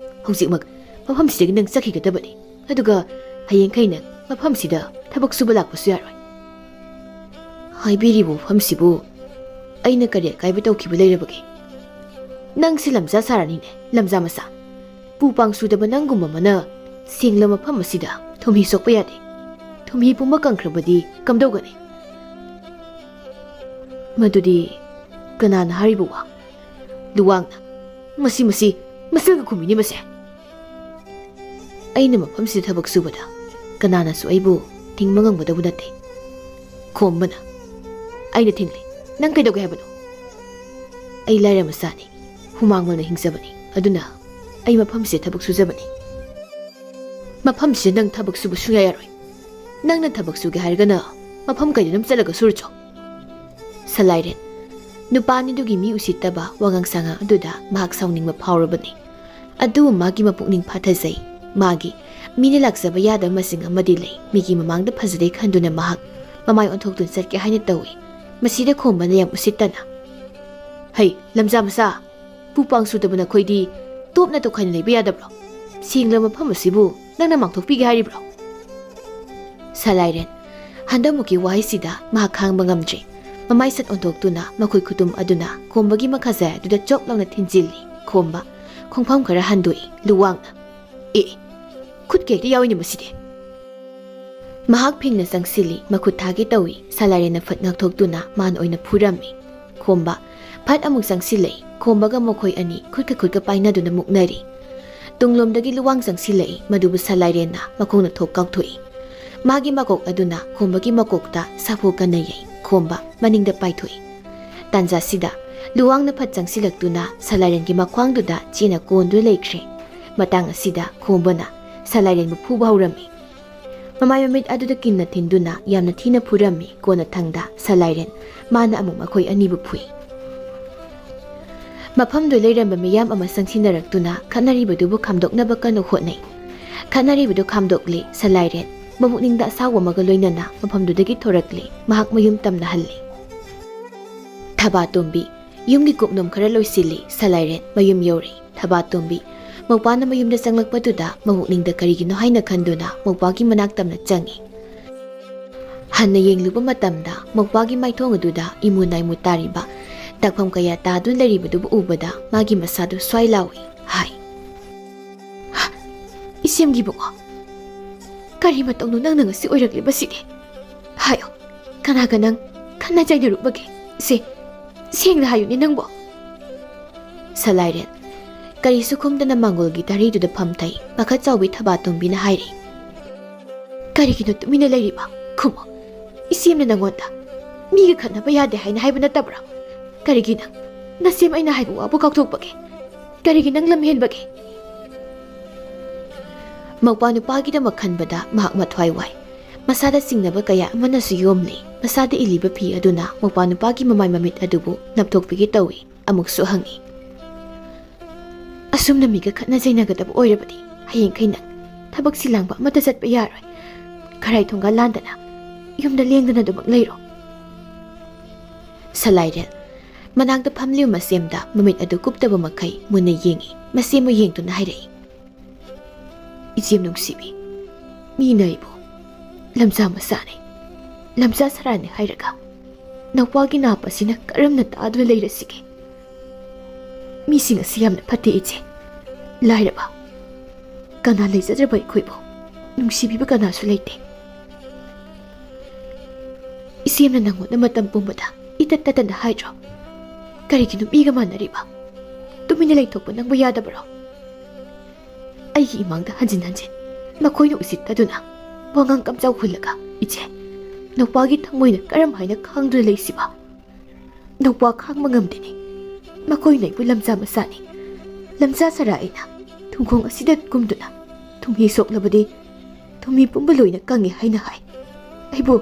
ꯍꯧꯖꯤꯛꯃꯛ ꯃꯐꯝꯁꯤꯗꯒꯤ ꯅꯪ ꯆꯠꯈꯤꯒꯗꯕꯅꯤ꯫ ꯑꯗꯨꯒ ꯍꯌꯦꯡꯈꯩ ꯅꯪ ꯃꯐꯝꯁꯤꯗ ꯊꯕꯛ ꯁꯨꯕ ꯂꯥꯛꯄꯁꯨ ꯌꯥꯔꯣꯏ꯫" "ꯍꯥꯏꯕꯤꯔꯤꯕ ꯋꯥꯐꯝꯁꯤꯕꯨ ꯑꯩꯅ ꯀꯔꯤ ꯑꯀꯥꯏꯕ ꯇꯧꯈꯤꯕ ꯂꯩꯔꯕꯒꯦ? ꯅꯪꯁꯤ ꯂꯝꯖꯥ ꯁꯥꯔꯅꯤꯅꯦ, ꯂꯝꯖꯥ ꯃꯆꯥ꯫ ꯄꯨ ꯄꯥꯡ ꯁꯨꯗꯕ ꯅꯪꯒꯨꯝꯕ ꯑꯃꯅ ꯁꯦꯡꯂꯕ ꯃꯐꯝ ꯑꯁꯤꯗ ꯊꯨꯝꯍꯤ ꯁꯣꯛꯄ ꯌꯥꯗꯦ꯫ ꯊꯨꯝꯍꯤ ꯄꯨꯝꯕ ꯀꯪꯈ꯭ꯔꯕꯗꯤ ꯀꯝꯗꯧꯒꯅꯤ?" "ꯃꯗꯨꯗꯤ ꯀꯅꯥꯅ ꯍꯥꯏꯔꯤꯕ ꯋꯥ?" ꯂꯨꯋꯥꯡꯅ, "ꯃꯁꯤ, ꯃꯁꯤ ꯃꯁꯤꯜꯒ ꯈꯨꯝꯃꯤꯅꯤ ꯃꯁꯦ꯫ ꯑꯩꯅ ꯃꯐꯝꯁꯤꯗ ꯊꯕꯛ ꯁꯨꯕꯗ ꯀꯅꯥꯅꯁꯨ ꯑꯩꯕꯨ ꯊꯤꯡꯕ ꯉꯝꯒꯗꯧꯕ ꯅꯠꯇꯦ꯫" ꯈꯣꯝꯕꯅ, "ꯑꯩꯅ ꯊꯤꯡꯂꯤ꯫ ꯅꯪ ꯀꯩꯗꯧꯒꯦ ꯍꯥꯏꯕꯅꯣ?" "ꯑꯩ ꯂꯥꯏꯔ ꯃꯆꯥꯅꯤ, ꯍꯨꯃꯥꯡ ꯃꯅ ꯍꯤꯡꯖꯕꯅꯤ꯫ ꯑꯗꯨꯅ ꯑꯩ ꯃꯐꯝꯁꯤꯗ ꯊꯕꯛ ꯁꯨꯖꯕꯅꯤ꯫" "ꯃꯐꯝꯁꯤꯗ ꯅꯪ ꯊꯕꯛ ꯁꯨꯕ ꯁꯨꯡꯌꯥ ꯌꯥꯔꯣꯏ꯫ ꯅꯪꯅ ꯊꯕꯛ ꯁꯨꯒꯦ ꯍꯥꯏꯔꯒꯅ ꯃꯐꯝ ꯀꯩꯗ ꯑꯗꯨꯝ ꯆꯠꯂꯒ ꯁꯨꯔꯨꯆꯣ꯫" ꯁꯂꯥꯏꯔꯦꯟ ꯅꯨꯄꯥ ꯑꯅꯤꯗꯨꯒꯤ ꯃꯤ ꯎꯁꯤꯠꯇꯕ ꯋꯥꯉꯥꯡ ꯁꯉꯥꯡ ꯑꯗꯨꯗ ꯃꯍꯥꯛ ꯁꯥꯎꯅꯤꯡꯕ ꯐꯥꯎꯔꯕꯅꯤ꯫ ꯑꯗꯨꯕꯨ ꯃꯥꯒꯤ ꯃꯄꯨꯛꯅꯤꯡ ꯐꯥꯊꯖꯩ꯫ ꯃꯥꯒꯤ ꯃꯤꯅ ꯂꯥꯛꯆꯕ ꯌꯥꯗꯕ ꯃꯁꯤꯡ ꯑꯃꯗꯤ ꯂꯩ꯫ ꯃꯤꯒꯤ ꯃꯃꯥꯡꯗ ꯐꯖꯗꯦ ꯈꯟꯗꯨꯅ ꯃꯍꯥꯛ ꯃꯃꯥꯏ ꯑꯣꯟꯊꯣꯛꯇꯨꯅ ꯆꯠꯀꯦ ꯍꯥꯏꯅ ꯇꯧꯏ꯫ ꯃꯁꯤꯗ ꯈꯣꯝꯕꯅ ꯌꯥꯝ ꯎꯁꯤꯠꯇꯅ, "ꯍꯩ, ꯂꯝꯖꯥ ꯃꯆꯥ! ꯄꯨ ꯄꯥꯡ ꯁꯨꯗꯕ ꯅꯈꯣꯏꯗꯤ ꯇꯣꯞꯅ ꯇꯣꯈꯥꯏꯅ ꯂꯩꯕ ꯌꯥꯗꯕ꯭ꯔꯣ? ꯁꯦꯡꯂꯕ ꯃꯐꯝ ꯑꯁꯤꯕꯨ ꯅꯪꯅ ꯃꯥꯡꯊꯣꯛꯄꯤꯒꯦ ꯍꯥꯏꯔꯤꯕ꯭ꯔꯣ?" ꯁꯂꯥꯏꯔꯦꯟ ꯍꯟꯗꯛꯃꯨꯛꯀꯤ ꯋꯥꯍꯩꯁꯤꯗ ꯃꯍꯥꯛ ꯈꯥꯡꯕ ꯉꯝꯗ꯭ꯔꯦ꯫ ꯃꯃꯥꯏ ꯁꯠ ꯑꯣꯟꯊꯣꯛꯇꯨꯅ ꯃꯈꯨꯠ ꯈꯨꯇꯨꯝ ꯑꯗꯨꯅ ꯈꯣꯝꯕꯒꯤ ꯃꯈꯥꯖꯥꯏ ꯑꯗꯨꯗ ꯆꯣꯞ ꯂꯥꯎꯅ ꯊꯤꯟꯖꯤꯜꯂꯤ꯫ ꯈꯣꯝꯕ ꯈꯣꯡꯐꯝ ꯈꯔ ꯍꯟꯗꯣꯛꯏ꯫ ꯂꯨꯋꯥꯡꯅ, "ꯑꯦ, ꯈꯨꯠ ꯀꯩꯗ ꯌꯥꯎꯏꯅꯦ ꯃꯁꯤꯗꯤ?" ꯃꯍꯥꯛ ꯐꯤꯡꯅ ꯆꯪꯁꯤꯜꯂꯤ꯫ ꯃꯈꯨꯠ ꯊꯥꯒꯦ ꯇꯧꯏ꯫ ꯁꯂꯥꯏꯔꯦꯟꯅ ꯐꯠ ꯉꯥꯛꯊꯣꯛꯇꯨꯅ ꯃꯥꯅ ꯑꯣꯏꯅ ꯐꯨꯔꯝꯃꯤ꯫ ꯈꯣꯝꯕ ꯐꯠ ꯑꯃꯨꯛ ꯆꯪꯁꯤꯜꯂꯛꯏ꯫ ꯈꯣꯝꯕꯒ ꯃꯈꯣꯏ ꯑꯅꯤ ꯈꯨꯠꯀ ꯈꯨꯠꯀ ꯄꯥꯏꯅꯗꯨꯅ ꯃꯨꯛꯅꯔꯤ꯫ ꯇꯨꯡꯂꯣꯝꯗꯒꯤ ꯂꯨꯋꯥꯡ ꯆꯪꯁꯤꯜꯂꯛꯏ, ꯃꯗꯨꯕꯨ ꯁꯂꯥꯏꯔꯦꯟꯅ ꯃꯈꯣꯡꯅ ꯊꯣꯛ ꯀꯥꯎꯊꯣꯛꯏ꯫ ꯃꯥꯒꯤ ꯃꯀꯣꯛ ꯑꯗꯨꯅ ꯈꯣꯝꯕꯒꯤ ꯃꯀꯣꯛꯇ ꯁꯥꯐꯨ ꯀꯟꯅ ꯌꯩ꯫ ꯈꯣꯝꯕ ꯃꯅꯤꯡꯗ ꯄꯥꯏꯊꯣꯛꯏ꯫ ꯇꯥꯟꯖꯥꯁꯤꯗ ꯂꯨꯋꯥꯡꯅ ꯐꯠ ꯆꯪꯁꯤꯜꯂꯛꯇꯨꯅ ꯁꯂꯥꯏꯔꯦꯟꯒꯤ ꯃꯈ꯭ꯋꯥꯡꯗꯨꯗ ꯆꯦꯅ ꯀꯣꯟꯗꯨꯅ ꯂꯩꯈ꯭ꯔꯦ꯫ ꯃꯇꯥꯡ ꯑꯁꯤꯗ ꯈꯣꯝꯕꯅ ꯁꯂꯥꯏꯔꯦꯟꯕꯨ ꯐꯨꯕ ꯍꯧꯔꯝꯃꯤ꯫ ꯃꯃꯥꯏ ꯃꯃꯤꯠ ꯑꯗꯨꯗ ꯀꯤꯟꯅ ꯊꯤꯟꯗꯨꯅ ꯌꯥꯝꯅ ꯊꯤꯅ ꯐꯨꯔꯝꯃꯤ꯫ ꯀꯣꯟꯅꯊꯪꯗ ꯁꯂꯥꯏꯔꯦꯟ ꯃꯥꯅ ꯑꯃꯨꯛ ꯃꯈꯣꯏ ꯑꯅꯤꯕꯨ ꯐꯨꯏ꯫ ꯃꯐꯝꯗꯨ ꯂꯩꯔꯝꯕ ꯃꯤꯌꯥꯝ ꯑꯃ ꯆꯪꯁꯤꯟꯅꯔꯛꯇꯨꯅ ꯈꯠꯅꯔꯤꯕꯗꯨꯕꯨ ꯈꯥꯝꯗꯣꯛꯅꯕ ꯀꯟꯅ ꯍꯣꯠꯅꯩ꯫ ꯈꯠꯅꯔꯤꯕꯗꯨ ꯈꯥꯝꯗꯣꯛꯂꯦ꯫ ꯁꯂꯥꯏꯔꯦꯟ ꯃꯕꯨꯛꯅꯤꯡꯗ ꯑꯁꯥꯎꯕ ꯑꯃꯒ ꯂꯣꯏꯅꯅ ꯃꯐꯝꯗꯨꯗꯒꯤ ꯊꯣꯔꯛꯂꯦ꯫ ꯃꯍꯥꯛ ꯃꯌꯨꯝ ꯇꯝꯅ ꯍꯜꯂꯦ꯫ ꯊꯕꯥꯇꯣꯝꯕꯤ ꯌꯨꯝꯒꯤ ꯀꯨꯞꯅꯣꯝ ꯈꯔ ꯂꯣꯏꯁꯤꯜꯂꯤ꯫ ꯁꯂꯥꯏꯔꯦꯟ ꯃꯌꯨꯝ ꯌꯧꯔꯦ꯫ ꯊꯕꯥꯇꯣꯝꯕꯤ ꯃꯧꯄꯥꯅ ꯃꯌꯨꯝꯗ ꯆꯪꯂꯛꯄꯗꯨꯗ ꯃꯕꯨꯛꯅꯤꯡꯗ ꯀꯔꯤꯒꯤꯅꯣ ꯍꯥꯏꯅ ꯈꯟꯗꯨꯅ ꯃꯧꯄꯥꯒꯤ ꯃꯅꯥꯛ ꯇꯝꯅ ꯆꯪꯏ꯫ ꯍꯟꯅ ꯌꯦꯡꯂꯨꯕ ꯃꯇꯝꯗ ꯃꯧꯄꯥꯒꯤ ꯃꯥꯏꯊꯣꯡ ꯑꯗꯨꯗ ꯏꯃꯨ ꯅꯥꯏꯃꯨ ꯇꯥꯔꯤꯕ ꯇꯥꯛꯐꯝ ꯀꯌꯥ ꯇꯥꯗꯨꯅ ꯂꯩꯔꯤꯕꯗꯨꯕꯨ ꯎꯕꯗ ꯃꯥꯒꯤ ꯃꯁꯥꯗꯨ ꯁ꯭ꯋꯥꯏ ꯂꯥꯎꯏ꯫ ꯍꯥꯏ, "ꯏꯆꯦꯝꯒꯤ ꯏꯕꯨꯡꯉꯣ, ꯀꯔꯤ ꯃꯇꯧꯅꯣ ꯅꯪꯅ ꯉꯁꯤ ꯑꯣꯏꯔꯛꯂꯤꯕꯁꯤꯗꯤ? ꯍꯥꯏꯌꯣ, ꯀꯅꯥꯒ ꯅꯪ ꯈꯠꯅ ꯆꯩꯅꯔꯨꯕꯒꯦ? ꯁꯦ, ꯁꯦꯡꯅ ꯍꯥꯏꯌꯨꯅꯦ ꯅꯪꯕꯣ?" ꯁꯂꯥꯏꯔꯦꯟ ꯀꯔꯤꯁꯨ ꯈꯨꯝꯗꯅ ꯃꯥꯡꯒꯣꯜꯒꯤ ꯇꯔꯤꯗꯨꯗ ꯐꯝꯊꯩ꯫ ꯃꯈꯠ ꯆꯥꯎꯕꯤ ꯊꯕꯥꯇꯣꯝꯕꯤꯅ ꯍꯥꯏꯔꯤ, "ꯀꯔꯤꯒꯤꯅꯣ ꯇꯨꯃꯤꯟꯅ ꯂꯩꯔꯤꯕ? ꯈꯨꯝꯃꯣ꯫ ꯏꯆꯦꯝꯅ ꯅꯪꯉꯣꯟꯗ ꯃꯤꯒ ꯈꯠꯅꯕ ꯌꯥꯗꯦ ꯍꯥꯏꯅ ꯍꯥꯏꯕ ꯅꯠꯇꯕ꯭ꯔꯥ? ꯀꯔꯤꯒꯤ ꯅꯪ ꯅꯁꯦꯝ ꯑꯩꯅ ꯍꯥꯏꯕ ꯋꯥꯕꯨ ꯀꯥꯎꯊꯣꯛꯄꯒꯦ? ꯀꯔꯤꯒꯤ ꯅꯪ ꯂꯝ ꯍꯦꯟꯕꯒꯦ?" ꯃꯧꯄꯥ ꯅꯨꯄꯥꯒꯤꯗꯃꯛ ꯈꯟꯕꯗ ꯃꯍꯥꯛ ꯃꯊ꯭ꯋꯥꯏ ꯋꯥꯏ꯫ ꯃꯁꯥꯗ ꯆꯤꯡꯅꯕ ꯀꯌꯥ ꯑꯃꯅꯁꯨ ꯌꯣꯝꯂꯤ꯫ ꯃꯁꯥꯗ ꯏꯜꯂꯤꯕ ꯐꯤ ꯑꯗꯨꯅ ꯃꯧꯄꯥ ꯅꯨꯄꯥꯒꯤ ꯃꯃꯥꯏ ꯃꯃꯤꯠ ꯑꯗꯨꯕꯨ ꯅꯞꯊꯣꯛꯄꯤꯒꯦ ꯇꯧꯏ꯫ ꯑꯃꯨꯛꯁꯨ ꯍꯪꯏ, "ꯑꯁꯨꯝꯅ ꯃꯤꯒ ꯈꯠꯅ ꯆꯩꯅꯒꯗꯕ ꯑꯣꯏꯔꯕꯗꯤ ꯍꯌꯦꯡꯈꯩ ꯅꯪ ꯊꯕꯛꯁꯤ ꯂꯥꯡꯕ ꯑꯃꯠꯇ ꯆꯠꯄ ꯌꯥꯔꯣꯏ꯫ ꯈꯔꯥꯏ ꯊꯣꯡꯒꯥꯜ ꯂꯥꯟꯗꯅ ꯌꯨꯝꯗ ꯂꯦꯡꯗꯅ ꯑꯗꯨꯃꯛ ꯂꯩꯔꯣ꯫" ꯁꯂꯥꯏꯔꯦꯜ ꯃꯅꯥꯛꯇ ꯐꯝꯂꯤꯕ ꯃꯁꯦꯝꯗ ꯃꯃꯤꯠ ꯑꯗꯨ ꯀꯨꯞꯇꯕ ꯃꯈꯩ ꯃꯨꯟꯅ ꯌꯦꯡꯏ꯫ ꯃꯁꯦꯝꯕꯨ ꯌꯦꯡꯗꯨꯅ ꯍꯥꯏꯔꯛꯏ, "ꯏꯆꯦꯝ ꯅꯨꯡꯁꯤꯕꯤ, ꯃꯤꯅ ꯑꯩꯕꯨ ꯂꯝꯖꯥ ꯃꯆꯥꯅꯤ, ꯂꯝꯖꯥ ꯁꯔꯥꯅꯤ ꯍꯥꯏꯔꯒ ꯅꯧꯄꯥꯒꯤ ꯅꯥꯞ ꯑꯁꯤꯅ ꯀꯔꯝꯅ ꯇꯥꯗꯨꯅ ꯂꯩꯔꯁꯤꯒꯦ? ꯃꯤꯁꯤꯡ ꯑꯁꯤ ꯌꯥꯝꯅ ꯐꯠꯇꯦ ꯏꯆꯦ꯫ ꯂꯥꯏꯔꯕ, ꯀꯅꯥ ꯂꯩꯖꯗ꯭ꯔꯕ ꯑꯩꯈꯣꯏꯕꯨ ꯅꯨꯡꯁꯤꯕꯤꯕ ꯀꯅꯥꯁꯨ ꯂꯩꯇꯦ꯫ ꯏꯆꯦꯝꯅ ꯅꯪꯉꯣꯟꯗ ꯃꯇꯝ ꯄꯨꯝꯕꯗ ꯏꯇꯠ ꯇꯠꯇꯅ ꯍꯥꯏꯗ꯭ꯔꯣ? ꯀꯔꯤꯒꯤꯅꯣ ꯃꯤꯒ ꯃꯥꯟꯅꯔꯤꯕ? ꯇꯨꯃꯤꯟꯅ ꯂꯩꯊꯣꯛꯄ ꯅꯪꯕꯨ ꯌꯥꯗꯕꯔꯣ? ꯑꯩꯒꯤ ꯏꯃꯥꯡꯗ ꯍꯟꯖꯤꯟ ꯍꯟꯖꯤꯟ ꯃꯈꯣꯏꯅ ꯎꯁꯤꯠꯇꯗꯨꯅ ꯋꯥꯉꯥꯡ ꯀꯝꯆꯥꯎ ꯍꯨꯜꯂꯒ, "ꯏꯆꯦ, ꯅꯨꯄꯥꯒꯤ ꯊꯃꯣꯏꯅ ꯀꯔꯝ ꯍꯥꯏꯅ ꯈꯥꯡꯗꯨꯅ ꯂꯩꯁꯤꯕ? ꯅꯨꯄꯥ ꯈꯥꯡꯕ ꯉꯝꯗꯦꯅꯦ꯫ ꯃꯈꯣꯏꯅ ꯑꯩꯕꯨ ꯂꯝꯖꯥ ꯃꯆꯥꯅꯤ, ꯂꯝꯖꯥ ꯁꯔꯥ ꯑꯩꯅ ꯊꯨꯡꯈꯣꯡ ꯑꯁꯤꯗ ꯀꯨꯝꯗꯨꯅ ꯊꯨꯝꯍꯤ ꯁꯣꯛꯂꯕꯗꯤ ꯊꯨꯝꯍꯤ ꯄꯨꯝꯕ ꯂꯣꯏꯅ ꯀꯪꯉꯦ ꯍꯥꯏꯅ ꯍꯥꯏ꯫ ꯑꯩꯕꯨ,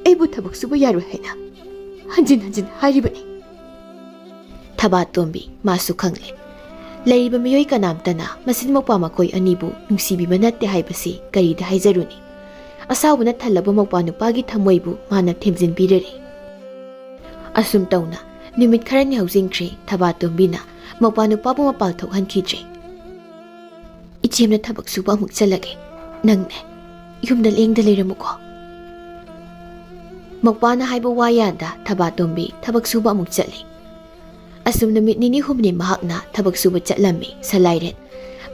ꯑꯩꯕꯨ ꯊꯕꯛ ꯁꯨꯕ ꯌꯥꯔꯣꯏ ꯍꯥꯏꯅ ꯍꯟꯖꯤꯟ ꯍꯟꯖꯤꯟ ꯍꯥꯏꯔꯤꯕꯅꯤ꯫" ꯊꯕꯥꯇꯣꯝꯕꯤ ꯃꯥꯁꯨ ꯈꯪꯂꯦ꯫ ꯂꯩꯔꯤꯕ ꯃꯤꯑꯣꯏ ꯀꯅꯥꯝꯇꯅ ꯃꯆꯤꯟ ꯃꯧꯄ꯭ꯋꯥ ꯃꯈꯣꯏ ꯑꯅꯤꯕꯨ ꯅꯨꯡꯁꯤꯕꯤꯕ ꯅꯠꯇꯦ ꯍꯥꯏꯕꯁꯤ ꯀꯔꯤꯗ ꯍꯥꯏꯖꯔꯨꯅꯤ? ꯑꯁꯥꯎꯕꯅ ꯊꯜꯂꯕ ꯃꯧꯄ꯭ꯋꯥ ꯅꯨꯄꯥꯒꯤ ꯊꯃꯣꯏꯕꯨ ꯃꯥꯅ ꯊꯦꯝꯖꯤꯟꯕꯤꯔꯔꯤ꯫ ꯑꯁꯨꯝ ꯇꯧꯅ ꯅꯨꯃꯤꯠ ꯈꯔꯅꯤ ꯍꯧꯖꯤꯟꯈ꯭ꯔꯦ꯫ ꯊꯕꯥꯇꯣꯝꯕꯤꯅ ꯃꯧꯄ꯭ꯋꯥ ꯅꯨꯄꯥꯕꯨ ꯃꯄꯥꯜ ꯊꯣꯛꯍꯟꯈꯤꯗ꯭ꯔꯦ꯫ "ꯏꯆꯦꯝꯅ ꯊꯕꯛ ꯁꯨꯕ ꯑꯃꯨꯛ ꯆꯠꯂꯒꯦ꯫ ꯅꯪꯅꯦ, ꯌꯨꯝꯗ ꯂꯦꯡꯗ ꯂꯩꯔꯝꯃꯨꯀꯣ꯫" ꯃꯧꯄ꯭ꯋꯥꯅ ꯍꯥꯏꯕ ꯋꯥ ꯌꯥꯗ ꯊꯕꯥꯇꯣꯝꯕꯤ ꯊꯕꯛ ꯁꯨꯕ ꯑꯃꯨꯛ ꯆꯠꯂꯤ꯫ ꯑꯁꯨꯝ ꯅꯨꯃꯤꯠ ꯅꯤꯅꯤ ꯍꯨꯝꯅꯤ ꯃꯍꯥꯛꯅ ꯊꯕꯛ ꯁꯨꯕ ꯆꯠꯂꯝꯃꯤ꯫ ꯁꯂꯥꯏꯔꯦꯟ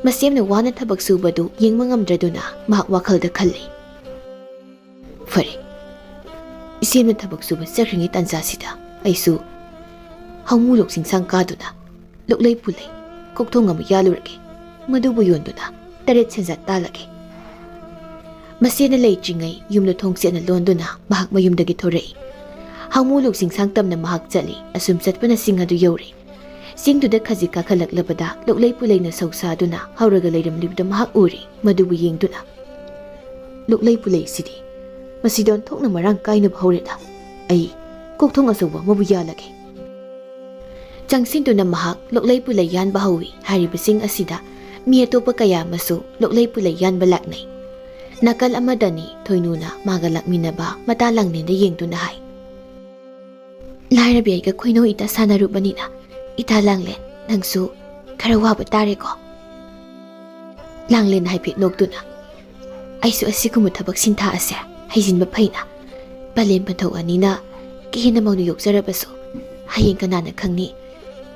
ꯃꯆꯦꯝꯅ ꯋꯥꯅ ꯊꯕꯛ ꯁꯨꯕꯗꯨ ꯌꯦꯡꯕ ꯉꯝꯗ꯭ꯔꯗꯨꯅ ꯃꯍꯥꯛ ꯋꯥꯈꯜꯗ ꯈꯜꯂꯤ꯫ "ꯐꯔꯦ, ꯏꯆꯦꯝꯅ ꯊꯕꯛ ꯁꯨꯕ ꯆꯠꯈ꯭ꯔꯤꯉꯩ ꯇꯥꯟꯖꯥꯁꯤꯗ ꯑꯩꯁꯨ ꯍꯧꯃꯨ ꯂꯣꯛꯁꯤꯡꯁꯥꯡ ꯀꯥꯗꯨꯅ ꯂꯣꯛꯂꯩ ꯄꯨꯂꯩ ꯀꯣꯛꯊꯣꯡ ꯑꯃ ꯌꯥꯜꯂꯨꯔꯒꯦ꯫ ꯃꯗꯨꯕꯨ ꯌꯣꯟꯗꯨꯅ ꯇꯔꯦꯠ ꯁꯦꯟꯖꯥ ꯇꯥꯜꯂꯒꯦ꯫" ꯃꯆꯦꯅ ꯂꯩꯇ꯭ꯔꯤꯉꯩ ꯌꯨꯝꯗ ꯊꯣꯡ ꯆꯦꯠꯅ ꯂꯣꯟꯗꯨꯅ ꯃꯍꯥꯛ ꯃꯌꯨꯝꯗꯒꯤ ꯊꯣꯔꯛꯏ꯫ ꯍꯧꯃꯨ ꯂꯣꯛꯁꯤꯡꯁꯥꯡ ꯇꯝꯅ ꯃꯍꯥꯛ ꯆꯠꯂꯤ꯫ ꯑꯁꯨꯝ ꯆꯠꯄꯅ ꯆꯤꯡ ꯑꯗꯨ ꯌꯧꯔꯦ꯫ ꯆꯤꯡꯗꯨꯗ ꯈꯖꯤꯛ ꯀꯥꯈꯠꯂꯛꯂꯕꯗ ꯂꯣꯛꯂꯩ ꯄꯨꯂꯩꯅ ꯁꯧꯁꯥꯗꯨꯅ ꯍꯧꯔꯒ ꯂꯩꯔꯝꯂꯤꯕꯗꯨ ꯃꯍꯥꯛ ꯎꯔꯦ꯫ ꯃꯗꯨꯕꯨ ꯌꯦꯡꯗꯨꯅ, "ꯂꯣꯛꯂꯩ ꯄꯨꯂꯩꯁꯤꯗꯤ ꯃꯁꯤꯗ ꯑꯣꯟꯊꯣꯛꯅ ꯃꯔꯥꯡ ꯀꯥꯏꯅꯕ ꯍꯧꯔꯦꯗ꯫ ꯑꯩ ꯀꯣꯛꯊꯣꯡ ꯑꯆꯧꯕ ꯑꯃꯕꯨ ꯌꯥꯜꯂꯒꯦ꯫" ꯆꯪꯁꯤꯟꯗꯨꯅ ꯃꯍꯥꯛ ꯂꯣꯛꯂꯩ ꯄꯨꯂꯩ ꯌꯥꯟꯕ ꯍꯧꯏ꯫ ꯍꯥꯏꯔꯤꯕꯁꯤꯡ ꯑꯁꯤꯗ ꯃꯤ ꯑꯇꯣꯞꯄ ꯀꯌꯥ ꯑꯃꯁꯨ ꯂꯣꯛꯂꯩ ꯄꯨꯂꯩ ꯌꯥꯟꯕ ꯂꯥꯛꯅꯩ꯫ ꯅꯥꯀꯜ ꯑꯃꯗꯅꯤ ꯊꯣꯏꯅꯨꯅ ꯃꯥꯒ ꯂꯥꯛꯃꯤꯟꯅꯕ ꯃꯇꯥ ꯂꯥꯡꯂꯦꯟꯗ ꯌꯦꯡꯗꯨꯅ ꯍꯥꯏ꯫ "ꯂꯥꯏꯔꯕꯤ ꯑꯩꯒ ꯈꯣꯏꯅꯧ ꯏꯇꯥ ꯁꯥꯟꯅꯔꯨꯕꯅꯤꯅ, ꯏꯇꯥ ꯂꯥꯡꯂꯦꯟ, ꯅꯪꯁꯨ ꯈꯔ ꯋꯥꯕ ꯇꯥꯔꯦꯀꯣ?" ꯂꯥꯡꯂꯦꯟ ꯍꯥꯏꯐꯦꯠ ꯅꯣꯛꯇꯨꯅ, "ꯑꯩꯁꯨ ꯑꯁꯤꯒꯨꯝꯕ ꯊꯕꯛ ꯁꯤꯟꯊꯥ ꯑꯁꯦ ꯍꯩꯖꯤꯟꯕ ꯐꯩꯅ꯫ ꯄꯂꯦꯝ ꯄꯟꯊꯧ ꯑꯅꯤꯅ ꯀꯦꯍꯦꯟꯅ ꯃꯧꯅ ꯌꯣꯛꯆꯔꯕꯁꯨ, ꯍꯌꯦꯡ ꯀꯅꯥꯅ ꯈꯪꯅꯤ,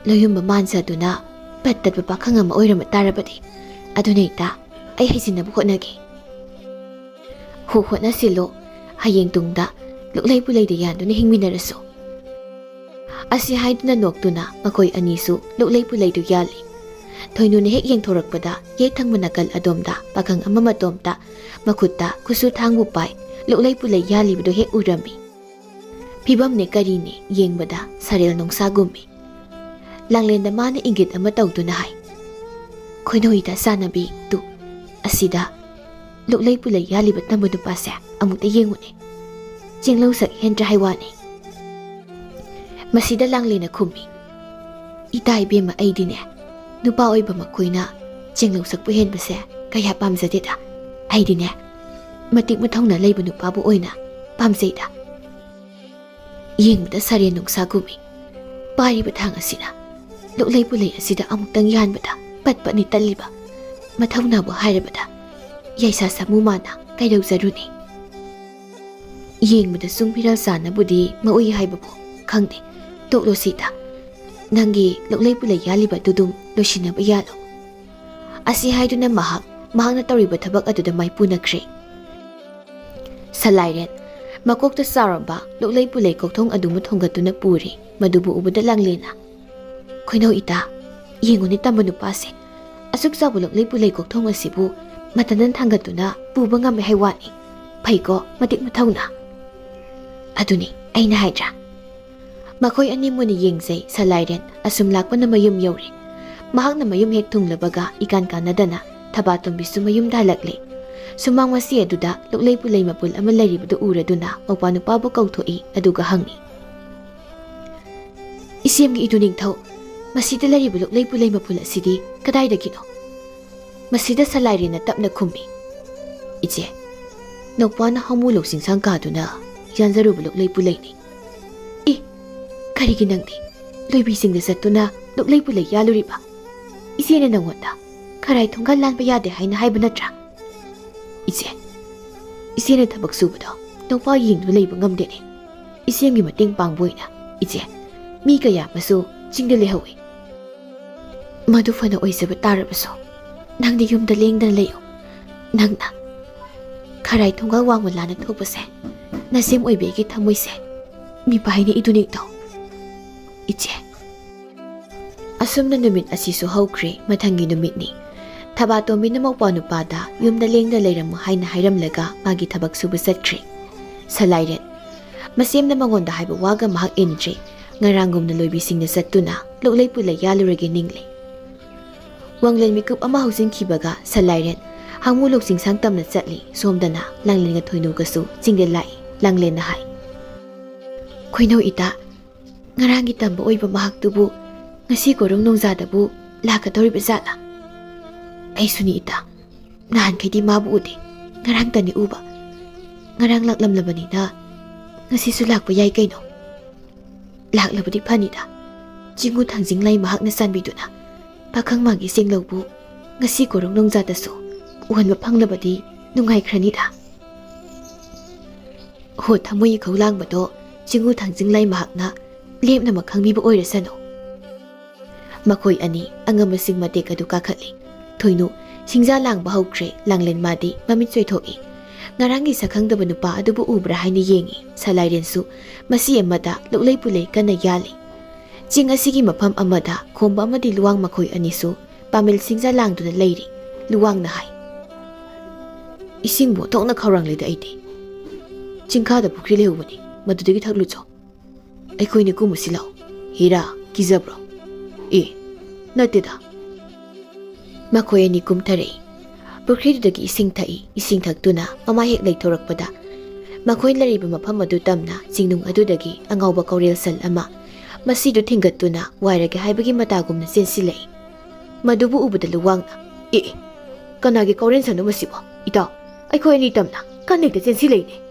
ꯂꯣꯌꯨꯝꯕ ꯃꯥꯟꯖꯗꯨꯅ ꯄꯠ ꯇꯠꯄ ꯄꯥꯈꯪ ꯑꯃ ꯑꯣꯏꯔꯝꯕ ꯇꯥꯔꯕꯗꯤ꯫ ꯑꯗꯨꯅ ꯏꯇꯥ, ꯑꯩ ꯍꯩꯖꯤꯟꯅꯕ ꯍꯣꯠꯅꯒꯦ꯫" "ꯍꯣ, ꯍꯣꯠꯅꯁꯤꯜꯂꯨ꯫ ꯍꯌꯦꯡ ꯇꯨꯡꯗ ꯂꯣꯛꯂꯩ ꯄꯨꯂꯩꯗ ꯌꯥꯟꯗꯨꯅ ꯍꯤꯡꯃꯤꯟꯅꯔꯁꯨ꯫" ꯑꯁꯤ ꯍꯥꯏꯗꯨꯅ ꯅꯣꯛꯇꯨꯅ ꯃꯈꯣꯏ ꯑꯅꯤꯁꯨ ꯂꯣꯛꯂꯩ ꯄꯨꯂꯩꯗꯨ ꯌꯥꯜꯂꯤ꯫ ꯊꯣꯏꯅꯨꯅ ꯍꯦꯛ ꯌꯦꯡꯊꯣꯔꯛꯄꯗ ꯌꯦꯠ ꯊꯪꯕ ꯅꯥꯀꯜ ꯑꯗꯣꯝꯗ ꯄꯥꯈꯪ ꯑꯃ ꯃꯇꯣꯝꯇ ꯃꯈꯨꯠꯇ ꯈꯨꯠꯁꯨ ꯊꯥꯡꯕꯨ ꯄꯥꯏ ꯂꯣꯛꯂꯩ ꯄꯨꯂꯩ ꯌꯥꯜꯂꯤꯕꯗꯨ ꯍꯦꯛ ꯎꯔꯝꯃꯤ꯫ ꯐꯤꯕꯝꯅꯦ ꯀꯔꯤꯅꯦ ꯌꯦꯡꯕꯗ ꯁꯔꯦꯜ ꯅꯨꯡꯁꯥꯒꯨꯝꯃꯤ꯫ ꯂꯥꯡꯂꯦꯟꯗ ꯃꯥꯅ ꯏꯪꯒꯤꯠ ꯑꯃ ꯇꯧꯗꯨꯅ ꯍꯥꯏ, "ꯈꯣꯏꯅꯧ ꯏꯇꯥ ꯆꯥꯟꯅꯕꯤ ꯇꯨ, ꯑꯁꯤꯗ ꯂꯣꯛꯂꯩ ꯄꯨꯂꯩ ꯌꯥꯜꯂꯤꯕ ꯇꯝꯕ ꯅꯨꯄꯥꯁꯦ ꯑꯃꯨꯛꯇ ꯌꯦꯡꯉꯨꯅꯦ꯫ ꯆꯦꯡꯂꯧ ꯁꯛ ꯍꯦꯟꯗ꯭ꯔꯥ ꯍꯥꯏ ꯋꯥꯅꯤ꯫" ꯃꯁꯤꯗ ꯂꯥꯡꯂꯦꯟꯅ ꯈꯨꯝꯃꯤ, "ꯏꯇꯥ ꯏꯕꯦꯝꯃ, ꯑꯩꯗꯤꯅꯦ ꯅꯨꯄꯥ ꯑꯣꯏꯕ ꯃꯈꯣꯏꯅ ꯆꯦꯡꯂꯧ ꯁꯛꯄꯨ ꯍꯦꯟꯕꯁꯦ ꯀꯌꯥ ꯄꯥꯝꯖꯗꯦꯗ꯫ ꯑꯩꯗꯤꯅꯦ ꯃꯇꯤꯛ ꯃꯊꯧꯅ ꯂꯩꯕ ꯅꯨꯄꯥꯕꯨ ꯑꯣꯏꯅ ꯄꯥꯝꯖꯩꯗ꯫" ꯌꯦꯡꯕꯗ ꯁꯔꯦꯟ ꯅꯨꯡꯁꯥꯒꯨꯝꯃꯤ꯫ ꯄꯥꯏꯔꯤꯕ ꯊꯥꯡ ꯑꯁꯤꯅ ꯂꯣꯛꯂꯩ ꯄꯨꯂꯩ ꯑꯁꯤꯗ ꯑꯃꯨꯛꯇꯪ ꯌꯥꯟꯕꯗ ꯄꯠ ꯄꯠꯅꯤ ꯇꯠꯂꯤꯕ꯫ ꯃꯊꯧꯅꯥꯕꯨ ꯍꯥꯏꯔꯕꯗ ꯌꯥꯏꯁꯥ ꯁꯥꯃꯨ ꯃꯥꯅ ꯀꯩꯗꯧꯖꯔꯨꯅꯤ? ꯌꯦꯡꯕꯗ ꯁꯨꯝ ꯐꯤꯔꯥꯜ ꯆꯥꯅꯕꯨꯗꯤ ꯃꯑꯣꯏ ꯍꯥꯏꯕꯕꯨ ꯈꯪꯗꯦ꯫ ꯇꯣꯛꯂꯣ ꯁꯤꯗ꯫ ꯅꯪꯒꯤ ꯂꯣꯛꯂꯩ ꯄꯨꯂꯩ ꯌꯥꯜꯂꯤꯕꯗꯨꯗꯨꯝ ꯂꯣꯏꯁꯤꯟꯅꯕ ꯌꯥꯜꯂꯣ꯫ ꯑꯁꯤ ꯍꯥꯏꯗꯨꯅ ꯃꯍꯥꯛ ꯃꯍꯥꯛꯅ ꯇꯧꯔꯤꯕ ꯊꯕꯛ ꯑꯗꯨꯗ ꯃꯥꯏꯄꯨꯅꯈ꯭ꯔꯦ꯫ ꯁꯂꯥꯏꯔꯦꯟ ꯃꯀꯣꯛꯇ ꯆꯥꯎꯔꯝꯕ ꯂꯣꯛꯂꯩ ꯄꯨꯂꯩ ꯀꯣꯛꯊꯣꯡ ꯑꯗꯨꯃ ꯊꯣꯡꯒꯠꯇꯨꯅ ꯄꯨꯔꯦ꯫ ꯃꯗꯨꯕꯨ ꯎꯕꯗ ꯂꯥꯡꯂꯦꯟꯅ, "ꯈꯣꯏꯅꯧ ꯏꯇꯥ, ꯌꯦꯡꯉꯨꯅꯦ ꯇꯝꯕ ꯅꯨꯄꯥꯁꯦ꯫ ꯑꯁꯨꯛ ꯆꯥꯎꯕ ꯂꯣꯛꯂꯩ ꯄꯨꯂꯩ ꯀꯣꯛꯊꯣꯡ ꯑꯁꯤꯕꯨ ꯃꯊꯟꯇꯅ ꯊꯥꯡꯒꯠꯇꯨꯅ ꯄꯨꯕ ꯉꯝꯃꯦ ꯍꯥꯏ ꯋꯥꯅꯤ꯫ ꯐꯩꯀꯣ, ꯃꯇꯤꯛ ꯃꯊꯧꯅ꯫" "ꯑꯗꯨꯅꯤ ꯑꯩꯅ ꯍꯥꯏꯗ꯭ꯔꯥ?" ꯃꯈꯣꯏ ꯑꯅꯤ ꯃꯨꯟꯅ ꯌꯦꯡꯖꯩ꯫ ꯁꯂꯥꯏꯔꯦꯟ ꯑꯁꯨꯝ ꯂꯥꯛꯄꯅ ꯃꯌꯨꯝ ꯌꯧꯔꯦ꯫ ꯃꯍꯥꯛꯅ ꯃꯌꯨꯝ ꯍꯦꯛ ꯊꯨꯡꯂꯕꯒ ꯏꯀꯥꯟ ꯀꯥꯟꯅꯗꯅ ꯊꯕꯥꯇꯣꯝꯕꯤꯁꯨ ꯃꯌꯨꯝꯗ ꯍꯜꯂꯛꯂꯦ꯫ ꯁꯨꯃꯥꯡ ꯃꯆꯦ ꯑꯗꯨꯗ ꯂꯣꯛꯂꯩ ꯄꯨꯂꯩ ꯃꯄꯨꯜ ꯑꯃ ꯂꯩꯔꯤꯕꯗꯨ ꯎꯔꯗꯨꯅ ꯃꯧꯄ꯭ꯋꯥ ꯅꯨꯄꯥꯕꯨ ꯀꯧꯊꯣꯛꯏ, ꯑꯗꯨꯒ ꯍꯪꯉꯤ, "ꯏꯆꯦꯝꯒꯤ ꯏꯗꯨ ꯅꯤꯡꯊꯧ, ꯃꯁꯤꯗ ꯂꯩꯔꯤꯕ ꯂꯣꯛꯂꯩ ꯄꯨꯂꯩ ꯃꯄꯨꯜ ꯑꯁꯤꯗꯤ ꯀꯗꯥꯏꯗꯒꯤꯅꯣ?" ꯃꯁꯤꯗ ꯁꯂꯥꯏꯔꯦꯟꯅ ꯇꯞꯅ ꯈꯨꯝꯃꯤ, "ꯏꯆꯦ, ꯅꯧꯄ꯭ꯋꯥꯅ ꯍꯥꯃꯨ ꯂꯧꯁꯤꯡꯁꯥꯡ ꯀꯥꯗꯨꯅ ꯌꯥꯟꯖꯔꯨꯕ ꯂꯣꯛꯂꯩ ꯄꯨꯂꯩꯅꯤ꯫" "ꯏ, ꯀꯔꯤꯒꯤ ꯅꯪꯗꯤ ꯂꯣꯏꯕꯤꯁꯤꯡꯗ ꯆꯠꯇꯨꯅ ꯂꯣꯛꯂꯩ ꯄꯨꯂꯩ ꯌꯥꯜꯂꯨꯔꯤꯕ? ꯏꯆꯦꯅ ꯅꯪꯉꯣꯟꯗ ꯈꯔꯥꯏ ꯊꯣꯡꯒꯥꯜ ꯂꯥꯟꯕ ꯌꯥꯗꯦ ꯍꯥꯏꯅ ꯍꯥꯏꯕ ꯅꯠꯇ꯭ꯔꯥ?" "ꯏꯆꯦ, ꯏꯆꯦꯅ ꯊꯕꯛ ꯁꯨꯕꯗꯣ ꯅꯧꯄ꯭ꯋꯥ ꯌꯦꯡꯗꯨꯅ ꯂꯩꯕ ꯉꯝꯗꯦꯅꯦ꯫ ꯏꯆꯦꯝꯒꯤ ꯃꯇꯦꯡ ꯄꯥꯡꯕ ꯑꯣꯏꯅ, ꯏꯆꯦ, ꯃꯤ ꯀꯌꯥ ꯑꯃꯁꯨ ꯆꯤꯡꯗ ꯂꯩꯍꯧꯏ꯫ ꯃꯗꯨ ꯐꯅ ꯑꯣꯏꯖꯕ ꯇꯥꯔꯕꯁꯨ ꯅꯪꯗꯤ ꯌꯨꯝꯗ ꯂꯦꯡꯗꯅ ꯂꯩꯌꯨ꯫ ꯅꯪꯅ ꯈꯔꯥꯏ ꯊꯣꯡꯒꯥꯜ ꯋꯥꯡꯃ ꯂꯥꯟꯅ ꯊꯣꯛꯄꯁꯦ ꯅꯁꯦꯝ ꯑꯣꯏꯕꯤꯒꯤ ꯊꯃꯣꯏꯁꯦ ꯃꯤꯄꯥꯏꯅ ꯏꯗꯨ ꯅꯤꯡꯊꯧ꯫ "ꯏꯆꯦ"꯫ ꯑꯁꯨꯝꯅ ꯅꯨꯃꯤꯠ ꯑꯁꯤꯁꯨ ꯍꯧꯈ꯭ꯔꯦ꯫ ꯃꯊꯪꯒꯤ ꯅꯨꯃꯤꯠꯅꯤ꯫ ꯊꯕꯥꯇꯣꯝꯕꯤꯅ ꯃꯧꯄ꯭ꯋꯥ ꯅꯨꯄꯥꯗ ꯌꯨꯝꯗ ꯂꯦꯡꯗ ꯂꯩꯔꯝꯃꯨ ꯍꯥꯏꯅ ꯍꯥꯏꯔꯝꯂꯒ ꯃꯥꯒꯤ ꯊꯕꯛ ꯁꯨꯕ ꯆꯠꯈ꯭ꯔꯦ꯫ ꯁꯂꯥꯏꯔꯦꯟ꯫ ꯃꯁꯦꯝꯅ ꯃꯉꯣꯟꯗ ꯍꯥꯏꯕ ꯋꯥꯒ ꯃꯍꯥꯛ ꯏꯟꯗ꯭ꯔꯦ꯫ ꯉꯔꯥꯡꯒꯨꯝꯅ ꯂꯣꯏꯕꯤꯁꯤꯡꯅ ꯆꯠꯇꯨꯅ ꯂꯣꯛꯂꯩ ꯄꯨꯜꯂꯩ ꯌꯥꯜꯂꯨꯔꯒꯦ ꯅꯤꯡꯂꯦ꯫ ꯋꯥꯡꯂꯦꯟ ꯃꯤꯀꯨꯞ ꯑꯃ ꯍꯧꯖꯤꯟꯈꯤꯕꯒ ꯁꯂꯥꯏꯔꯦꯟ ꯍꯥꯡꯃꯨ ꯂꯣꯛꯆꯤꯡꯁꯥꯡ ꯇꯝꯅ ꯆꯠꯂꯤ꯫ ꯁꯣꯝꯗꯅ ꯂꯥꯡꯂꯦꯟꯒ ꯊꯣꯏꯅꯨꯒꯁꯨ ꯆꯤꯡꯗ ꯂꯥꯛꯏ꯫ ꯂꯥꯡꯂꯦꯟꯅ ꯍꯥꯏ, "ꯈꯣꯏꯅꯧ ꯏꯇꯥ, ꯉꯔꯥꯡꯒꯤ ꯇꯝꯕ ꯑꯣꯏꯕ ꯃꯍꯥꯛꯇꯨꯕꯨ ꯉꯁꯤ ꯀꯣꯔꯨꯡ ꯅꯣꯡꯖꯥꯗꯕꯨ ꯂꯥꯛꯀꯗꯧꯔꯤꯕ ꯖꯥꯠꯂꯥ?" "ꯑꯩꯁꯨꯅꯤ ꯏꯇꯥ, ꯅꯍꯥꯟꯈꯩꯗꯤ ꯃꯥꯕꯨ ꯎꯗꯦ, ꯉꯔꯥꯡꯇꯅꯤ ꯎꯕ꯫ ꯉꯔꯥꯡ ꯂꯥꯛꯂꯝꯂꯕꯅꯤꯅ ꯉꯁꯤꯁꯨ ꯂꯥꯛꯄ ꯌꯥꯏ ꯀꯩꯅꯣ꯫ ꯂꯥꯛꯂꯕꯗꯤ ꯐꯅꯤꯗ꯫ ꯆꯤꯡꯉꯨ ꯊꯥꯡꯖꯤꯡ ꯂꯩ ꯃꯍꯥꯛꯅ ꯆꯥꯟꯕꯤꯗꯨꯅ ꯄꯥꯈꯪ ꯃꯥꯒꯤ ꯁꯦꯡꯂꯧꯕꯨ ꯉꯁꯤ ꯀꯣꯔꯨꯡ ꯅꯣꯡꯖꯥꯗꯁꯨ ꯎꯍꯟꯕ ꯐꯪꯂꯕꯗꯤ ꯅꯨꯡꯉꯥꯏꯈ꯭ꯔꯅꯤꯗ꯫ ꯍꯣ, ꯊꯃꯣꯏ ꯏꯈꯧ ꯂꯥꯡꯕꯗꯣ ꯆꯤꯡꯉꯨ ꯊꯥꯡꯖꯤꯡ ꯂꯩ ꯃꯍꯥꯛꯅ ꯂꯦꯞꯅꯃꯛ ꯈꯪꯕꯤꯕ ꯑꯣꯏꯔꯁꯅꯨ꯫" ꯃꯈꯣꯏ ꯑꯅꯤ ꯑꯉꯝꯕꯁꯤꯡ ꯃꯇꯦꯛ ꯑꯗꯨ ꯀꯥꯈꯠꯂꯤ꯫ ꯊꯣꯏꯅꯨ ꯁꯤꯡꯖꯥ ꯂꯥꯡꯕ ꯍꯧꯈ꯭ꯔꯦ꯫ ꯂꯥꯡꯂꯦꯟ ꯃꯥꯗꯤ ꯃꯃꯤꯠ ꯆꯣꯏꯊꯣꯛꯏ꯫ ꯉꯔꯥꯡꯒꯤ ꯁꯛꯈꯪꯗꯕ ꯅꯨꯄꯥ ꯑꯗꯨꯕꯨ ꯎꯕ꯭ꯔꯥ ꯍꯥꯏꯅ ꯌꯦꯡꯏ꯫ ꯁꯂꯥꯏꯔꯦꯟꯁꯨ ꯃꯁꯤ ꯑꯃꯗ ꯂꯣꯛꯂꯩ ꯄꯨꯂꯩ ꯀꯟꯅ ꯌꯥꯜꯂꯤ꯫ ꯆꯤꯡ ꯑꯁꯤꯒꯤ ꯃꯐꯝ ꯑꯃꯗ ꯈꯣꯝꯕ ꯑꯃꯗꯤ ꯂꯨꯋꯥꯡ ꯃꯈꯣꯏ ꯑꯅꯤꯁꯨ ꯄꯥꯃꯦꯜ ꯁꯤꯡꯖꯥ ꯂꯥꯡꯗꯨꯅ ꯂꯩꯔꯤ꯫ ꯂꯨꯋꯥꯡꯅ ꯍꯥꯏ, "ꯏꯁꯤꯡꯕꯨ ꯑꯣꯟꯊꯣꯛꯅ ꯈꯧꯔꯥꯡꯂꯦꯗ ꯑꯩꯗꯤ꯫ ꯆꯤꯡꯈꯥꯗ ꯄꯨꯈ꯭ꯔꯤ ꯂꯩꯍꯧꯕꯅꯤ, ꯃꯗꯨꯗꯒꯤ ꯊꯛꯂꯨꯆꯣ꯫ ꯑꯩꯈꯣꯏꯅꯤ ꯀꯨꯝꯃꯨꯁꯤ ꯂꯥꯛꯑꯣ꯫ ꯍꯤꯔꯥ, ꯀꯤꯖꯕ꯭ꯔꯣ?" "ꯑꯦ, ꯅꯠꯇꯦꯗ꯫" ꯃꯈꯣꯏ ꯑꯅꯤ ꯀꯨꯝꯊꯔꯛꯏ꯫ ꯄꯨꯈ꯭ꯔꯤꯗꯨꯗꯒꯤ ꯏꯁꯤꯡ ꯊꯛꯏ꯫ ꯏꯁꯤꯡ ꯊꯛꯇꯨꯅ ꯃꯃꯥꯏ ꯍꯦꯛ ꯂꯩꯊꯣꯔꯛꯄꯗ ꯃꯈꯣꯏ ꯂꯩꯔꯤꯕ ꯃꯐꯝ ꯑꯗꯨ ꯇꯝꯅ ꯆꯤꯡꯅꯨꯡ ꯑꯗꯨꯗꯒꯤ ꯑꯉꯥꯎꯕ ꯀꯧꯔꯦꯜ ꯁꯟ ꯑꯃ ꯃꯁꯤꯗꯨ ꯊꯤꯡꯒꯠꯇꯨꯅ ꯋꯥꯏꯔꯒꯦ ꯍꯥꯏꯕꯒꯤ ꯃꯇꯥꯒꯨꯝꯅ ꯆꯦꯟꯁꯤꯜꯂꯛꯏ꯫ ꯃꯗꯨꯕꯨ ꯎꯕꯗ ꯂꯨꯋꯥꯡꯅ, "ꯑꯦ, ꯑꯦ, ꯀꯅꯥꯒꯤ ꯀꯧꯔꯦꯜ ꯁꯟꯅꯣ ꯃꯁꯤꯕꯣ? ꯏꯇꯥꯎ, ꯑꯩꯈꯣꯏ ꯑꯅꯤ ꯇꯝꯅ ꯀꯟꯅ ꯍꯦꯛꯇ ꯆꯦꯟꯁꯤꯜꯂꯛꯏꯅꯦ꯫"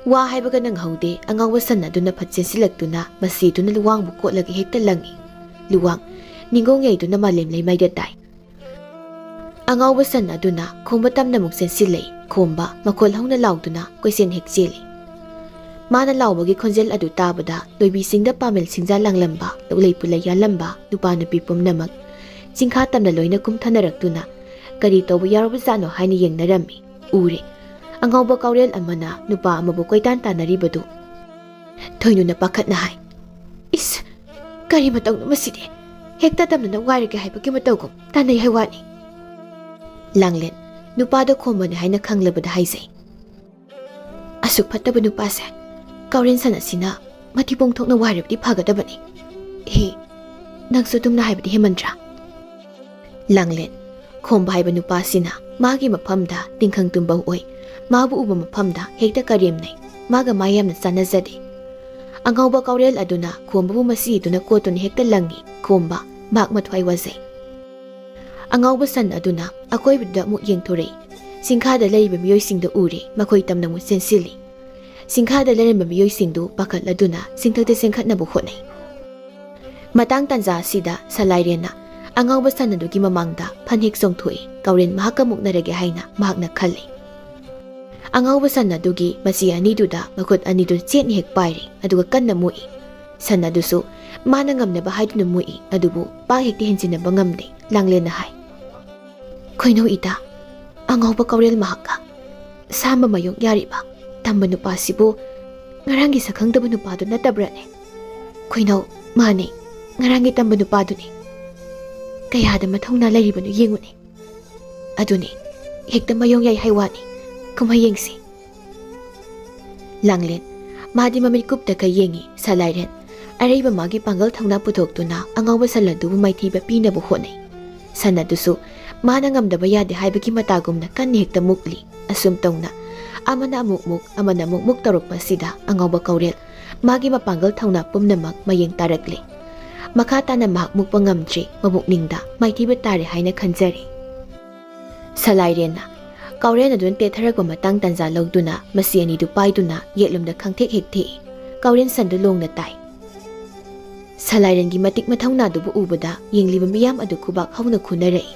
ꯋꯥ ꯍꯥꯏꯕꯒ ꯅꯪꯍꯧꯗꯦ, ꯑꯉꯥꯎꯕ ꯁꯟ ꯑꯗꯨꯅ ꯐꯠ ꯆꯦꯟꯁꯤꯜꯂꯛꯇꯨꯅ ꯃꯁꯤꯗꯨꯅ ꯂꯨꯋꯥꯡꯕꯨ ꯀꯣꯠꯂꯒ ꯍꯦꯛꯇ ꯂꯪꯏ꯫ ꯂꯨꯋꯥꯡ ꯅꯤꯡꯒꯣꯡ ꯌꯩꯗꯨꯅ ꯃꯥꯂꯦꯝ ꯂꯩꯃꯥꯏꯗ ꯇꯥꯏ꯫ ꯑꯉꯥꯎꯕ ꯁꯟ ꯑꯗꯨꯅ ꯈꯣꯝꯕ ꯇꯝꯅ ꯑꯃꯨꯛ ꯆꯦꯟꯁꯤꯜꯂꯛꯏ꯫ ꯈꯣꯝꯕ ꯃꯈꯣꯜ ꯍꯧꯅ ꯂꯥꯎꯗꯨꯅ ꯀꯣꯏꯆꯦꯟ ꯍꯦꯛ ꯆꯦꯜꯂꯤ꯫ ꯃꯥꯅ ꯂꯥꯎꯕꯒꯤ ꯈꯣꯟꯖꯦꯜ ꯑꯗꯨ ꯇꯥꯕꯗ ꯂꯣꯏꯕꯤꯁꯤꯡꯗ ꯄꯥꯃꯦꯜ ꯁꯤꯡꯖꯥ ꯂꯥꯡꯂꯝꯕ, ꯂꯣꯛꯂꯩ ꯄꯨꯂꯩ ꯌꯥꯜꯂꯝꯕ ꯅꯨꯄꯥ ꯅꯨꯄꯤ ꯄꯨꯝꯅꯃꯛ ꯆꯤꯡꯈꯥ ꯇꯝꯅ ꯂꯣꯏꯅ ꯀꯨꯝꯊꯅꯔꯛꯇꯨꯅ ꯀꯔꯤ ꯇꯧꯕ ꯌꯥꯎꯔꯕꯖꯥꯠꯅꯣ ꯍꯥꯏꯅ ꯌꯦꯡꯅꯔꯝꯃꯤ꯫ ꯎꯔꯦ, ꯑꯉꯥꯎꯕ ꯀꯧꯔꯦꯜ ꯑꯃꯅ ꯅꯨꯄꯥ ꯑꯃꯕꯨ ꯀꯣꯏꯇꯥꯟ ꯇꯥꯟꯅꯔꯤꯕꯗꯨ꯫ ꯊꯣꯏꯅꯨꯅ ꯄꯥꯈꯠꯅ ꯍꯥꯏ, "ꯀꯔꯤ ꯃꯇꯧꯅꯣ ꯃꯁꯤꯗꯤ? ꯍꯦꯛꯇ ꯇꯝꯗꯅ ꯋꯥꯏꯔꯒꯦ ꯍꯥꯏꯕꯒꯤ ꯃꯇꯧꯒꯨꯝ ꯇꯥꯟꯅꯩ ꯍꯥꯏ ꯋꯥꯅꯤ꯫" ꯂꯥꯡꯂꯦꯟ, ꯅꯨꯄꯥꯗꯣ ꯈꯣꯝꯕꯅꯤ ꯍꯥꯏꯅ ꯈꯪꯂꯕꯗ ꯍꯥꯏꯖꯩ꯫ "ꯑꯁꯨꯛ ꯐꯠꯇꯕ ꯅꯨꯄꯥꯁꯦ ꯀꯥꯎꯔꯦꯟ ꯁꯟ ꯑꯁꯤꯅ ꯃꯊꯤꯕꯣꯡ ꯊꯣꯛꯅ ꯋꯥꯏꯔꯕꯗꯤ ꯐꯒꯗꯕꯅꯤ꯫ ꯍꯦ, ꯅꯪꯁꯨ ꯑꯗꯨꯝꯅ ꯍꯥꯏꯕꯗꯤ ꯍꯦꯟꯃꯟꯗ꯭ꯔꯥ?" ꯂꯥꯡꯂꯦꯟ, ꯈꯣꯝꯕ ꯍꯥꯏꯕ ꯅꯨꯄꯥꯁꯤꯅ ꯃꯥꯒꯤ ꯃꯐꯝꯗ ꯇꯤꯡꯈꯪ ꯇꯨꯝꯕ ꯑꯣꯏ꯫ ꯃꯥꯕꯨ ꯎꯕ ꯃꯐꯝꯗ ꯍꯦꯛꯇ ꯀꯔꯦꯝꯅꯩ꯫ ꯃꯥꯒ ꯃꯥ ꯌꯥꯝꯅ ꯆꯥꯟꯅꯖꯗꯦ꯫ ꯑꯉꯥꯎꯕ ꯀꯥꯎꯔꯦꯜ ꯑꯗꯨꯅ ꯈꯣꯝꯕꯕꯨ ꯃꯁꯤ ꯎꯗꯨꯅ ꯀꯣꯠꯇꯨꯅ ꯍꯦꯛꯇ ꯂꯪꯉꯤ꯫ ꯈꯣꯝꯕ, ꯃꯍꯥꯛ ꯃꯊ꯭ꯋꯥꯏ ꯋꯥꯖꯩ꯫ ꯑꯉꯥꯎꯕ ꯁꯟ ꯑꯗꯨꯅ ꯑꯀꯣꯏꯕꯗꯨꯗ ꯑꯃꯨꯛ ꯌꯦꯡꯊꯣꯔꯛꯏ꯫ ꯁꯤꯡꯈꯥꯗ ꯂꯩꯔꯤꯕ ꯃꯤꯑꯣꯏꯁꯤꯡꯗꯨ ꯎꯔꯦ, ꯃꯈꯣꯏ ꯇꯝꯅ ꯑꯃꯨꯛ ꯆꯦꯟꯁꯤꯜꯂꯤ꯫ ꯁꯤꯡꯈꯥꯗ ꯂꯩꯔꯝꯕ ꯃꯤꯑꯣꯏꯁꯤꯡꯗꯨ ꯄꯥꯈꯠꯂꯗꯨꯅ ꯆꯤꯡꯊꯛꯇ ꯆꯦꯟꯈꯠꯅꯕ ꯍꯣꯠꯅꯩ꯫ ꯃꯇꯥꯡ ꯇꯥꯟꯖꯥ ꯑꯁꯤꯗ ꯁꯂꯥꯏꯔꯦꯟꯅ ꯑꯉꯥꯎꯕ ꯁꯟ ꯑꯗꯨꯒꯤ ꯃꯃꯥꯡꯗ ꯐꯟ ꯍꯦꯛ ꯆꯣꯡꯊꯣꯛꯏ꯫ ꯀꯥꯎꯔꯦꯟ ꯃꯍꯥꯛꯀ ꯃꯨꯛꯅꯔꯒꯦ ꯍꯥꯏꯅ ꯃꯍꯥꯛꯅ ꯈꯜꯂꯤ꯫ ꯑꯉꯥꯎꯕ ꯁꯟ ꯑꯗꯨꯒꯤ ꯃꯆꯤ ꯑꯅꯤꯗꯨꯗ ꯃꯈꯨꯠ ꯑꯅꯤꯗꯨ ꯆꯦꯠꯅ ꯍꯦꯛ ꯄꯥꯏꯔꯤ, ꯑꯗꯨꯒ ꯀꯟꯅ ꯃꯨꯛꯏ꯫ ꯁꯟ ꯑꯗꯨꯁꯨ ꯃꯥꯅ ꯉꯝꯅꯕ ꯍꯥꯏꯗꯨꯅ ꯃꯨꯛꯏ, ꯑꯗꯨꯕꯨ ꯄꯥꯛ ꯍꯦꯛꯇ ꯍꯦꯟꯖꯤꯟꯅꯕ ꯉꯝꯗꯦ꯫ ꯂꯥꯡꯂꯦꯟꯅ ꯍꯥꯏ, "ꯈꯣꯏꯅꯧ ꯏꯇꯥ, ꯑꯉꯥꯎꯕ ꯀꯥꯎꯔꯦꯜ ꯃꯍꯥꯛꯀ ꯁꯥꯝꯕ ꯃꯌꯣꯡ ꯌꯥꯔꯤꯕ ꯇꯝꯕ ꯅꯨꯄꯥꯁꯤꯕꯨ ꯉꯔꯥꯡꯒꯤ ꯁꯛꯈꯪꯗꯕ ꯅꯨꯄꯥꯗꯨ ꯅꯠꯇꯕ꯭ꯔꯥꯅꯦ?" "ꯈꯣꯏꯅꯧ, ꯃꯥꯅꯦ, ꯉꯔꯥꯡꯒꯤ ꯇꯝꯕ ꯅꯨꯄꯥꯗꯨꯅꯦ꯫ ꯀꯌꯥꯗ ꯃꯊꯧꯅꯥ ꯂꯩꯔꯤꯕꯅꯣ ꯌꯦꯡꯉꯨꯅꯦ꯫ ꯑꯗꯨꯅꯦ, ꯍꯦꯛꯇ ꯃꯌꯣꯡ ꯌꯥꯏ ꯍꯥꯏ ꯋꯥꯅꯤ꯫ ꯀꯨꯝꯍꯩ ꯌꯦꯡꯁꯤ꯫" ꯂꯥꯡꯂꯦꯟ, ꯃꯥꯗꯤ ꯃꯃꯤꯠ ꯀꯨꯞꯇꯒ ꯌꯦꯡꯉꯤ꯫ ꯁꯂꯥꯏꯔꯦꯟ, ꯑꯔꯩꯕ ꯃꯥꯒꯤ ꯄꯥꯡꯒꯜ ꯊꯧꯅꯥ ꯄꯨꯊꯣꯛꯇꯨꯅ ꯑꯉꯥꯎꯕ ꯁꯟ ꯑꯗꯨꯕꯨ ꯃꯥꯏꯊꯤꯕ ꯄꯤꯅꯕ ꯍꯣꯠꯅꯩ꯫ ꯁꯟ ꯑꯗꯨꯁꯨ ꯃꯥꯅ ꯉꯝꯗꯕ ꯌꯥꯗꯦ ꯍꯥꯏꯕꯒꯤ ꯃꯇꯥꯒꯨꯝꯅ ꯀꯟꯅ ꯍꯦꯛꯇ ꯃꯨꯛꯂꯤ꯫ ꯑꯁꯨꯝ ꯇꯧꯅ ꯑꯃꯅ ꯑꯃꯨꯛ ꯃꯨꯛ, ꯑꯃꯅ ꯑꯃꯨꯛ ꯃꯨꯛ ꯇꯧꯔꯛꯄ ꯑꯁꯤꯗ ꯑꯉꯥꯎꯕ ꯀꯧꯔꯦꯜ ꯃꯥꯒꯤ ꯃꯄꯥꯡꯒꯜ ꯊꯧꯅꯥ ꯄꯨꯝꯅꯃꯛ ꯃꯌꯦꯡ ꯇꯥꯔꯛꯂꯦ꯫ ꯃꯈꯥ ꯇꯥꯅ ꯃꯍꯥꯛ ꯃꯨꯛꯄ ꯉꯝꯗ꯭ꯔꯦ, ꯃꯕꯨꯛꯅꯤꯡꯗ ꯃꯥꯏꯊꯤꯕ ꯇꯥꯔꯦ ꯍꯥꯏꯅ ꯈꯟꯖꯔꯦ꯫ ꯁꯂꯥꯏꯔꯦꯟꯅ ꯀꯥꯎꯔꯦꯟ ꯑꯗꯨꯅ ꯇꯦꯊꯔꯛꯄ ꯃꯇꯥꯡ ꯇꯥꯟꯖꯥ ꯂꯧꯗꯨꯅ ꯃꯁꯤ ꯑꯅꯤꯗꯨ ꯄꯥꯏꯗꯨꯅ ꯌꯦꯠꯂꯣꯝꯗ ꯈꯪꯊꯦꯛ ꯍꯦꯛ ꯊꯦꯛꯏ꯫ ꯀꯥꯎꯔꯦꯟ ꯁꯟꯗꯨ ꯂꯣꯡꯅ ꯇꯥꯏ꯫ ꯁꯂꯥꯏꯔꯦꯟꯒꯤ ꯃꯇꯤꯛ ꯃꯊꯧꯅꯥꯗꯨꯕꯨ ꯎꯕꯗ ꯌꯦꯡꯂꯤꯕ ꯃꯤꯌꯥꯝ ꯑꯗꯨ ꯈꯨꯕꯥꯛ ꯍꯧꯅ ꯈꯨꯅꯔꯛꯏ꯫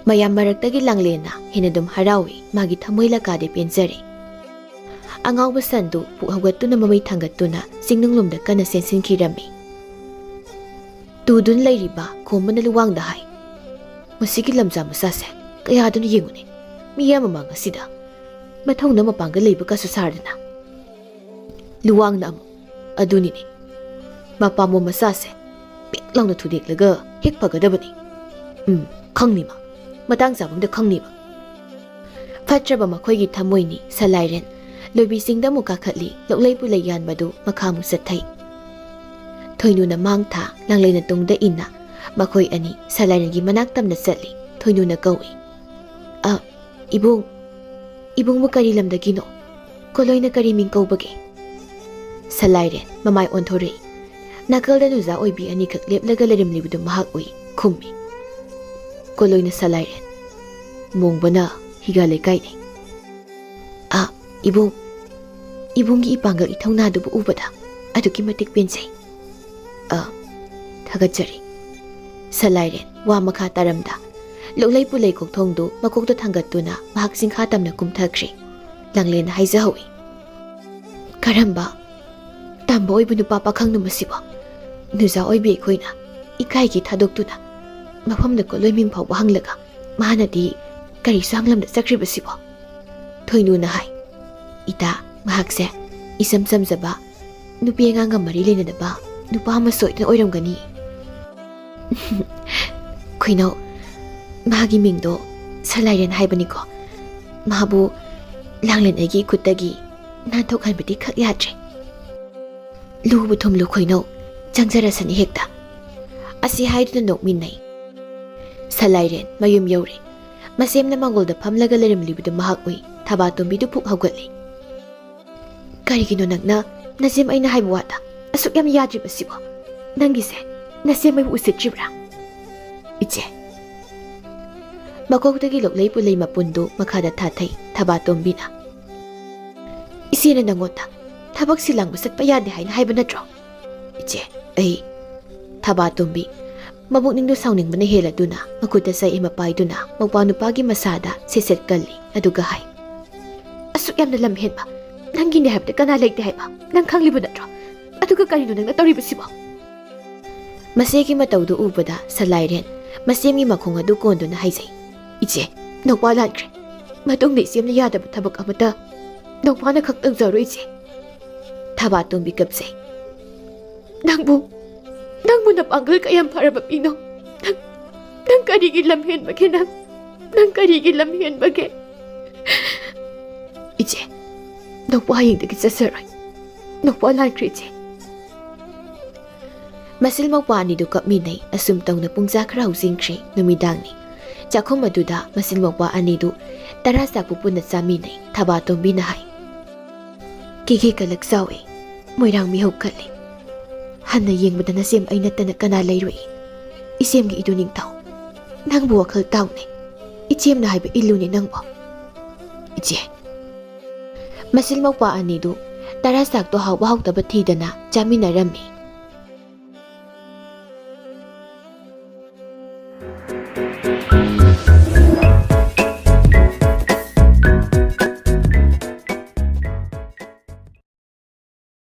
ꯃꯌꯥꯝ ꯃꯔꯛꯇꯒꯤ ꯂꯥꯡꯂꯦꯟꯅ ꯍꯦꯟꯅ ꯑꯗꯨꯝ ꯍꯔꯥꯎꯏ, ꯃꯥꯒꯤ ꯊꯃꯣꯏ ꯂꯀꯥꯗꯤ ꯄꯦꯟꯖꯔꯦ꯫ ꯑꯉꯥꯎꯕ ꯁꯟꯗꯨ ꯄꯨꯛ ꯍꯧꯒꯠꯇꯨꯅ ꯃꯃꯩ ꯊꯥꯡꯒꯠꯇꯨꯅ ꯆꯤꯡꯅꯨꯡꯂꯣꯝꯗ ꯀꯟꯅ ꯆꯦꯟꯁꯤꯟꯈꯤꯔꯝꯃꯤ꯫ ꯇꯨꯗꯨꯅ ꯂꯩꯔꯤꯕ ꯈꯣꯝꯕꯅ ꯂꯨꯋꯥꯡꯗ ꯍꯥꯏ, "ꯃꯁꯤꯒꯤ ꯂꯝꯖꯥ ꯃꯆꯥꯁꯦ ꯀꯌꯥꯗꯅꯣ ꯌꯦꯡꯉꯨꯅꯦ, ꯃꯤꯌꯥꯝ ꯃꯃꯥꯡ ꯑꯁꯤꯗ ꯃꯊꯧꯅ ꯃꯄꯥꯡꯒ ꯂꯩꯕ ꯀꯁꯨ ꯁꯥꯔꯗꯅ꯫" ꯂꯨꯋꯥꯡꯅ ꯑꯃꯨꯛ, "ꯑꯗꯨꯅꯤꯅꯦ, ꯃꯄꯥꯝꯕꯣꯝ ꯃꯆꯥꯁꯦ ꯄꯤꯛ ꯂꯥꯎꯅ ꯊꯨꯗꯦꯛꯂꯒ ꯍꯦꯛ ꯐꯒꯗꯕꯅꯤ꯫ ꯎꯝ, ꯈꯪꯅꯤꯃ꯫ ꯃꯇꯥꯡ ꯆꯥꯕꯝꯗ ꯈꯪꯅꯤꯃ꯫ ꯐꯠꯇ꯭ꯔꯕ ꯃꯈꯣꯏꯒꯤ ꯊꯃꯣꯏꯅꯤ ꯁꯂꯥꯏꯔꯦꯟ꯫ ꯂꯣꯏꯕꯤꯁꯤꯡꯗ ꯑꯃꯨꯛ ꯀꯥꯈꯠꯂꯤ, ꯂꯣꯛꯂꯩ ꯄꯨꯂꯩ ꯌꯥꯟꯕꯗꯨ ꯃꯈꯥ ꯑꯃꯨꯛ ꯆꯠꯊꯩ꯫ ꯊꯣꯏꯅꯨꯅ ꯃꯥꯡ ꯊꯥ, ꯂꯥꯡꯂꯩꯅ ꯇꯨꯡꯗ ꯏꯟꯅ, ꯃꯈꯣꯏ ꯑꯅꯤ ꯁꯂꯥꯏꯔꯦꯟꯒꯤ ꯃꯅꯥꯛ ꯇꯝꯅ ꯆꯠꯂꯤ꯫ ꯊꯣꯏꯅꯨꯅ ꯀꯧꯏ, "ꯑ, ꯏꯕꯨꯡ, ꯏꯕꯨꯡꯕꯨ ꯀꯔꯤ ꯂꯝꯗꯒꯤꯅꯣ? ꯀꯣꯂꯣꯏꯅ ꯀꯔꯤ ꯃꯤꯡ ꯀꯧꯕꯒꯦ?" ꯁꯂꯥꯏꯔꯦꯟ ꯃꯃꯥꯏ ꯑꯣꯟꯊꯣꯔꯛꯏ꯫ ꯅꯥꯀꯜꯗ ꯅꯨꯖꯥ ꯑꯣꯏꯕꯤ ꯑꯅꯤꯈꯛ ꯂꯦꯞꯂꯒ ꯂꯩꯔꯝꯂꯤꯕꯗꯨ ꯃꯍꯥꯛ ꯎꯏ, ꯈꯨꯝꯃꯤ꯫ ꯀꯣꯂꯣꯏꯅ ꯁꯂꯥꯏꯔꯦꯟ, "ꯃꯣꯡꯕꯅ ꯍꯤꯒꯥ ꯂꯩꯀꯥꯏꯅꯤ꯫" "ꯑ, ꯏꯕꯨꯡ, ꯏꯕꯨꯡꯒꯤ ꯏꯄꯥꯡꯒꯜ ꯏꯊꯧꯅꯥꯗꯨꯕꯨ ꯎꯕꯗ ꯑꯗꯨꯛꯀꯤ ꯃꯇꯤꯛ ꯄꯦꯟꯖꯩ꯫" "ꯑ, ꯊꯥꯒꯠꯆꯔꯤ꯫" ꯁꯂꯥꯏꯔꯦꯟ ꯋꯥ ꯃꯈꯥ ꯇꯥꯔꯝꯗ, ꯂꯣꯛꯂꯩ ꯄꯨꯂꯩ ꯀꯣꯛꯊꯣꯡꯗꯨ ꯃꯀꯣꯛꯇ ꯊꯥꯡꯒꯠꯇꯨꯅ ꯃꯍꯥꯛ ꯆꯤꯡꯈꯥ ꯇꯝꯅ ꯀꯨꯝꯊꯈ꯭ꯔꯦ꯫ ꯂꯥꯡꯂꯦꯟꯅ ꯍꯥꯏꯖꯍꯧꯏ, "ꯀꯔꯝꯕ ꯇꯝꯕ ꯑꯣꯏꯕ ꯅꯨꯄꯥ ꯄꯥꯈꯪꯅꯣ ꯃꯁꯤꯕꯣ? ꯅꯨꯖꯥ ꯑꯣꯏꯕꯤ ꯑꯩꯈꯣꯏꯅ ꯏꯀꯥꯏꯒꯤ ꯊꯥꯗꯣꯛꯇꯨꯅ ꯃꯐꯝꯗ ꯀꯣꯂꯣꯏ ꯃꯤꯡ ꯐꯥꯎꯕ ꯍꯪꯂꯒ ꯃꯥꯅꯗꯤ ꯀꯔꯤꯁꯨ ꯍꯪꯂꯝꯗ ꯆꯠꯈ꯭ꯔꯤꯕꯁꯤꯕꯣ?" ꯊꯣꯏꯅꯨꯅ ꯍꯥꯏ, "ꯏꯇꯥ, ꯃꯍꯥꯛꯁꯦ ꯏꯆꯝ ꯆꯝꯖꯕ, ꯅꯨꯄꯤ ꯑꯉꯥꯡꯒ ꯃꯔꯤ ꯂꯩꯅꯗꯕ ꯅꯨꯄꯥ ꯑꯃ ꯁꯣꯏꯗꯅ ꯑꯣꯏꯔꯝꯒꯅꯤ꯫" "ꯈꯣꯏꯅꯧ, ꯃꯥꯒꯤ ꯃꯤꯡꯗꯣ ꯁꯂꯥꯏꯔꯦꯟ ꯍꯥꯏꯕꯅꯤꯀꯣ꯫ ꯃꯥꯕꯨ ꯂꯥꯡꯂꯦꯟ ꯑꯩꯒꯤ ꯏꯈꯨꯠꯇꯒꯤ ꯅꯥꯟꯊꯣꯛꯍꯟꯕꯗꯤ ꯈꯛ ꯌꯥꯗ꯭ꯔꯦ꯫" "ꯂꯨꯕ ꯊꯨꯝꯂꯨ ꯈꯣꯏꯅꯧ, ꯆꯪꯖꯔꯁꯅꯤ ꯍꯦꯛꯇ꯫" ꯑꯁꯤ ꯍꯥꯏꯗꯨꯅ ꯅꯣꯛꯃꯤꯟꯅꯩ꯫ ꯁꯂꯥꯏꯔꯦꯟ ꯃꯌꯨꯝ ꯌꯧꯔꯦ꯫ ꯃꯁꯦꯝꯅ ꯃꯥꯡꯒꯣꯜꯗ ꯐꯝꯂꯒ ꯂꯩꯔꯝꯂꯤꯕꯗꯨ ꯃꯍꯥꯛ ꯎꯏ꯫ ꯊꯕꯥꯇꯣꯝꯕꯤꯗꯨ ꯐꯨꯛ ꯍꯧꯒꯠꯂꯤ꯫ "ꯀꯔꯤꯒꯤꯅꯣ ꯅꯪꯅ ꯅꯁꯦꯝ ꯑꯩꯅ ꯍꯥꯏꯕ ꯋꯥꯗ ꯑꯁꯨꯛ ꯌꯥꯝ ꯌꯥꯗ꯭ꯔꯤꯕꯁꯤꯕꯣ? ꯅꯪꯒꯤꯁꯦ ꯅꯁꯦꯝ ꯑꯩꯕꯨ ꯎꯁꯤꯠꯇ꯭ꯔꯤꯕ꯭ꯔꯥ?" "ꯏꯆꯦ꯫" ꯃꯀꯣꯛꯇꯒꯤ ꯂꯣꯛꯂꯩ ꯄꯨꯂꯩ ꯃꯄꯨꯟꯗꯨ ꯃꯈꯥꯗ ꯊꯥꯊꯩ꯫ ꯊꯕꯥꯇꯣꯝꯕꯤꯅ, "ꯏꯆꯦꯅ ꯅꯪꯉꯣꯟꯗ ꯊꯕꯛꯁꯤ ꯂꯥꯡꯕ ꯆꯠꯄ ꯌꯥꯗꯦ ꯍꯥꯏꯅ ꯍꯥꯏꯕ ꯅꯠꯇ꯭ꯔꯣ?" "ꯏꯆꯦ, ꯑꯩ꯫" ꯊꯕꯥꯇꯣꯝꯕꯤ ꯃꯕꯨꯛꯅꯤꯡꯗꯨ ꯁꯥꯎꯅꯤꯡꯕꯅ ꯍꯦꯜꯂꯗꯨꯅ ꯃꯈꯨꯠꯇ ꯆꯩ ꯑꯃ ꯄꯥꯏꯗꯨꯅ ꯃꯧꯄ꯭ꯋꯥ ꯅꯨꯄꯥꯒꯤ ꯃꯁꯥꯗ ꯁꯦꯠ ꯁꯦꯠ ꯀꯜꯂꯤ꯫ ꯑꯗꯨꯒ ꯍꯥꯏ, "ꯑꯁꯨꯛ ꯌꯥꯝꯅ ꯂꯝꯍꯦꯟꯕ ꯅꯪꯒꯤꯅꯦ ꯍꯥꯏꯕꯗ ꯀꯅꯥ ꯂꯩꯇꯦ ꯍꯥꯏꯕ ꯅꯪ ꯈꯪꯂꯤꯕ ꯅꯠꯇ꯭ꯔꯣ? ꯑꯗꯨꯒ ꯀꯔꯤꯅꯣ ꯅꯪꯅ ꯇꯧꯔꯤꯕꯁꯤꯕꯣ?" ꯃꯆꯦꯒꯤ ꯃꯇꯧꯗꯨ ꯎꯕꯗ ꯁꯂꯥꯏꯔꯦꯟ ꯃꯁꯦꯝꯒꯤ ꯃꯈꯣꯡ ꯑꯗꯨ ꯀꯣꯟꯗꯨꯅ ꯍꯥꯏꯖꯩ, "ꯏꯆꯦ, ꯅꯧꯄꯥ ꯂꯥꯟꯈ꯭ꯔꯦ꯫ ꯃꯇꯨꯡꯗ ꯏꯆꯦꯝꯅ ꯌꯥꯗꯕ ꯊꯕꯛ ꯑꯃꯠꯇ ꯅꯧꯄꯥꯅ ꯈꯛ ꯇꯧꯖꯔꯣꯏ, ꯏꯆꯦ꯫" ꯊꯕꯥꯇꯣꯝꯕꯤ ꯀꯞꯆꯩ꯫ ꯅꯪꯕꯨ, ꯅꯪꯕꯨ ꯅꯄꯥꯡꯒꯜ ꯀꯌꯥꯝ ꯐꯔꯕ ꯃꯤꯅꯣ? ꯅꯪ, ꯅꯪ ꯀꯔꯤꯒꯤ ꯂꯝ ꯍꯦꯟꯕꯒꯦ? ꯅꯪ, ꯅꯪ ꯀꯔꯤꯒꯤ ꯂꯝ ꯍꯦꯟꯕꯒꯦ? ꯏꯆꯦ, ꯅꯧꯄꯥ ꯍꯌꯦꯡꯗꯒꯤ ꯆꯠꯆꯔꯣꯏ꯫ ꯅꯧꯄꯥ ꯂꯥꯟꯈ꯭ꯔꯦ, ꯏꯆꯦ꯫ ꯃꯁꯤꯜ ꯃꯧꯄ꯭ꯋꯥ ꯑꯅꯤꯗꯨ ꯀꯞꯃꯤꯟꯅꯩ꯫ ꯑꯁꯨꯝ ꯇꯧꯅ ꯄꯨꯡꯖꯥ ꯈꯔ ꯍꯧꯖꯤꯟꯈ꯭ꯔꯦ꯫ ꯅꯨꯃꯤꯗꯥꯡꯅꯤ꯫ ꯆꯥꯛꯈꯨꯝ ꯑꯗꯨꯗ ꯃꯁꯤꯜ ꯃꯧꯄ꯭ꯋꯥ ꯑꯅꯤꯗꯨ ꯇꯔꯥ ꯆꯥꯛꯄꯨ ꯄꯨꯟꯅ ꯆꯥꯃꯤꯟꯅꯩ꯫ ꯊꯕꯥꯇꯣꯝꯕꯤꯅ ꯍꯥꯏ, "ꯀꯦꯒꯦ ꯀꯂꯛ ꯆꯥꯎꯏ, ꯃꯣꯏꯔꯥꯡ ꯃꯤꯍꯧ ꯀꯜꯂꯤ꯫ ꯍꯟꯅ ꯌꯦꯡꯕꯗ ꯅꯆꯦꯝ ꯑꯩ ꯅꯠꯇꯅ ꯀꯅꯥ ꯂꯩꯔꯨꯏ? ꯏꯆꯦꯝꯒꯤ ꯏꯗꯨ ꯅꯤꯡꯊꯧ, ꯅꯪꯕꯨ ꯋꯥꯈꯜ ꯇꯥꯎꯅꯦ꯫ ꯏꯆꯦꯝꯅ ꯍꯥꯏꯕ ꯏꯜꯂꯨꯅꯦ ꯅꯪꯕꯨ꯫ ꯏꯆꯦ꯫" ꯃꯁꯤꯜ ꯃꯧꯄ꯭ꯋꯥ ꯑꯅꯤꯗꯨ ꯇꯔꯥ ꯆꯥꯛꯇꯣ ꯍꯥꯎꯕ ꯍꯥꯎꯇꯕ ꯊꯤꯗꯅ ꯆꯥꯃꯤꯟꯅꯔꯝꯃꯤ꯫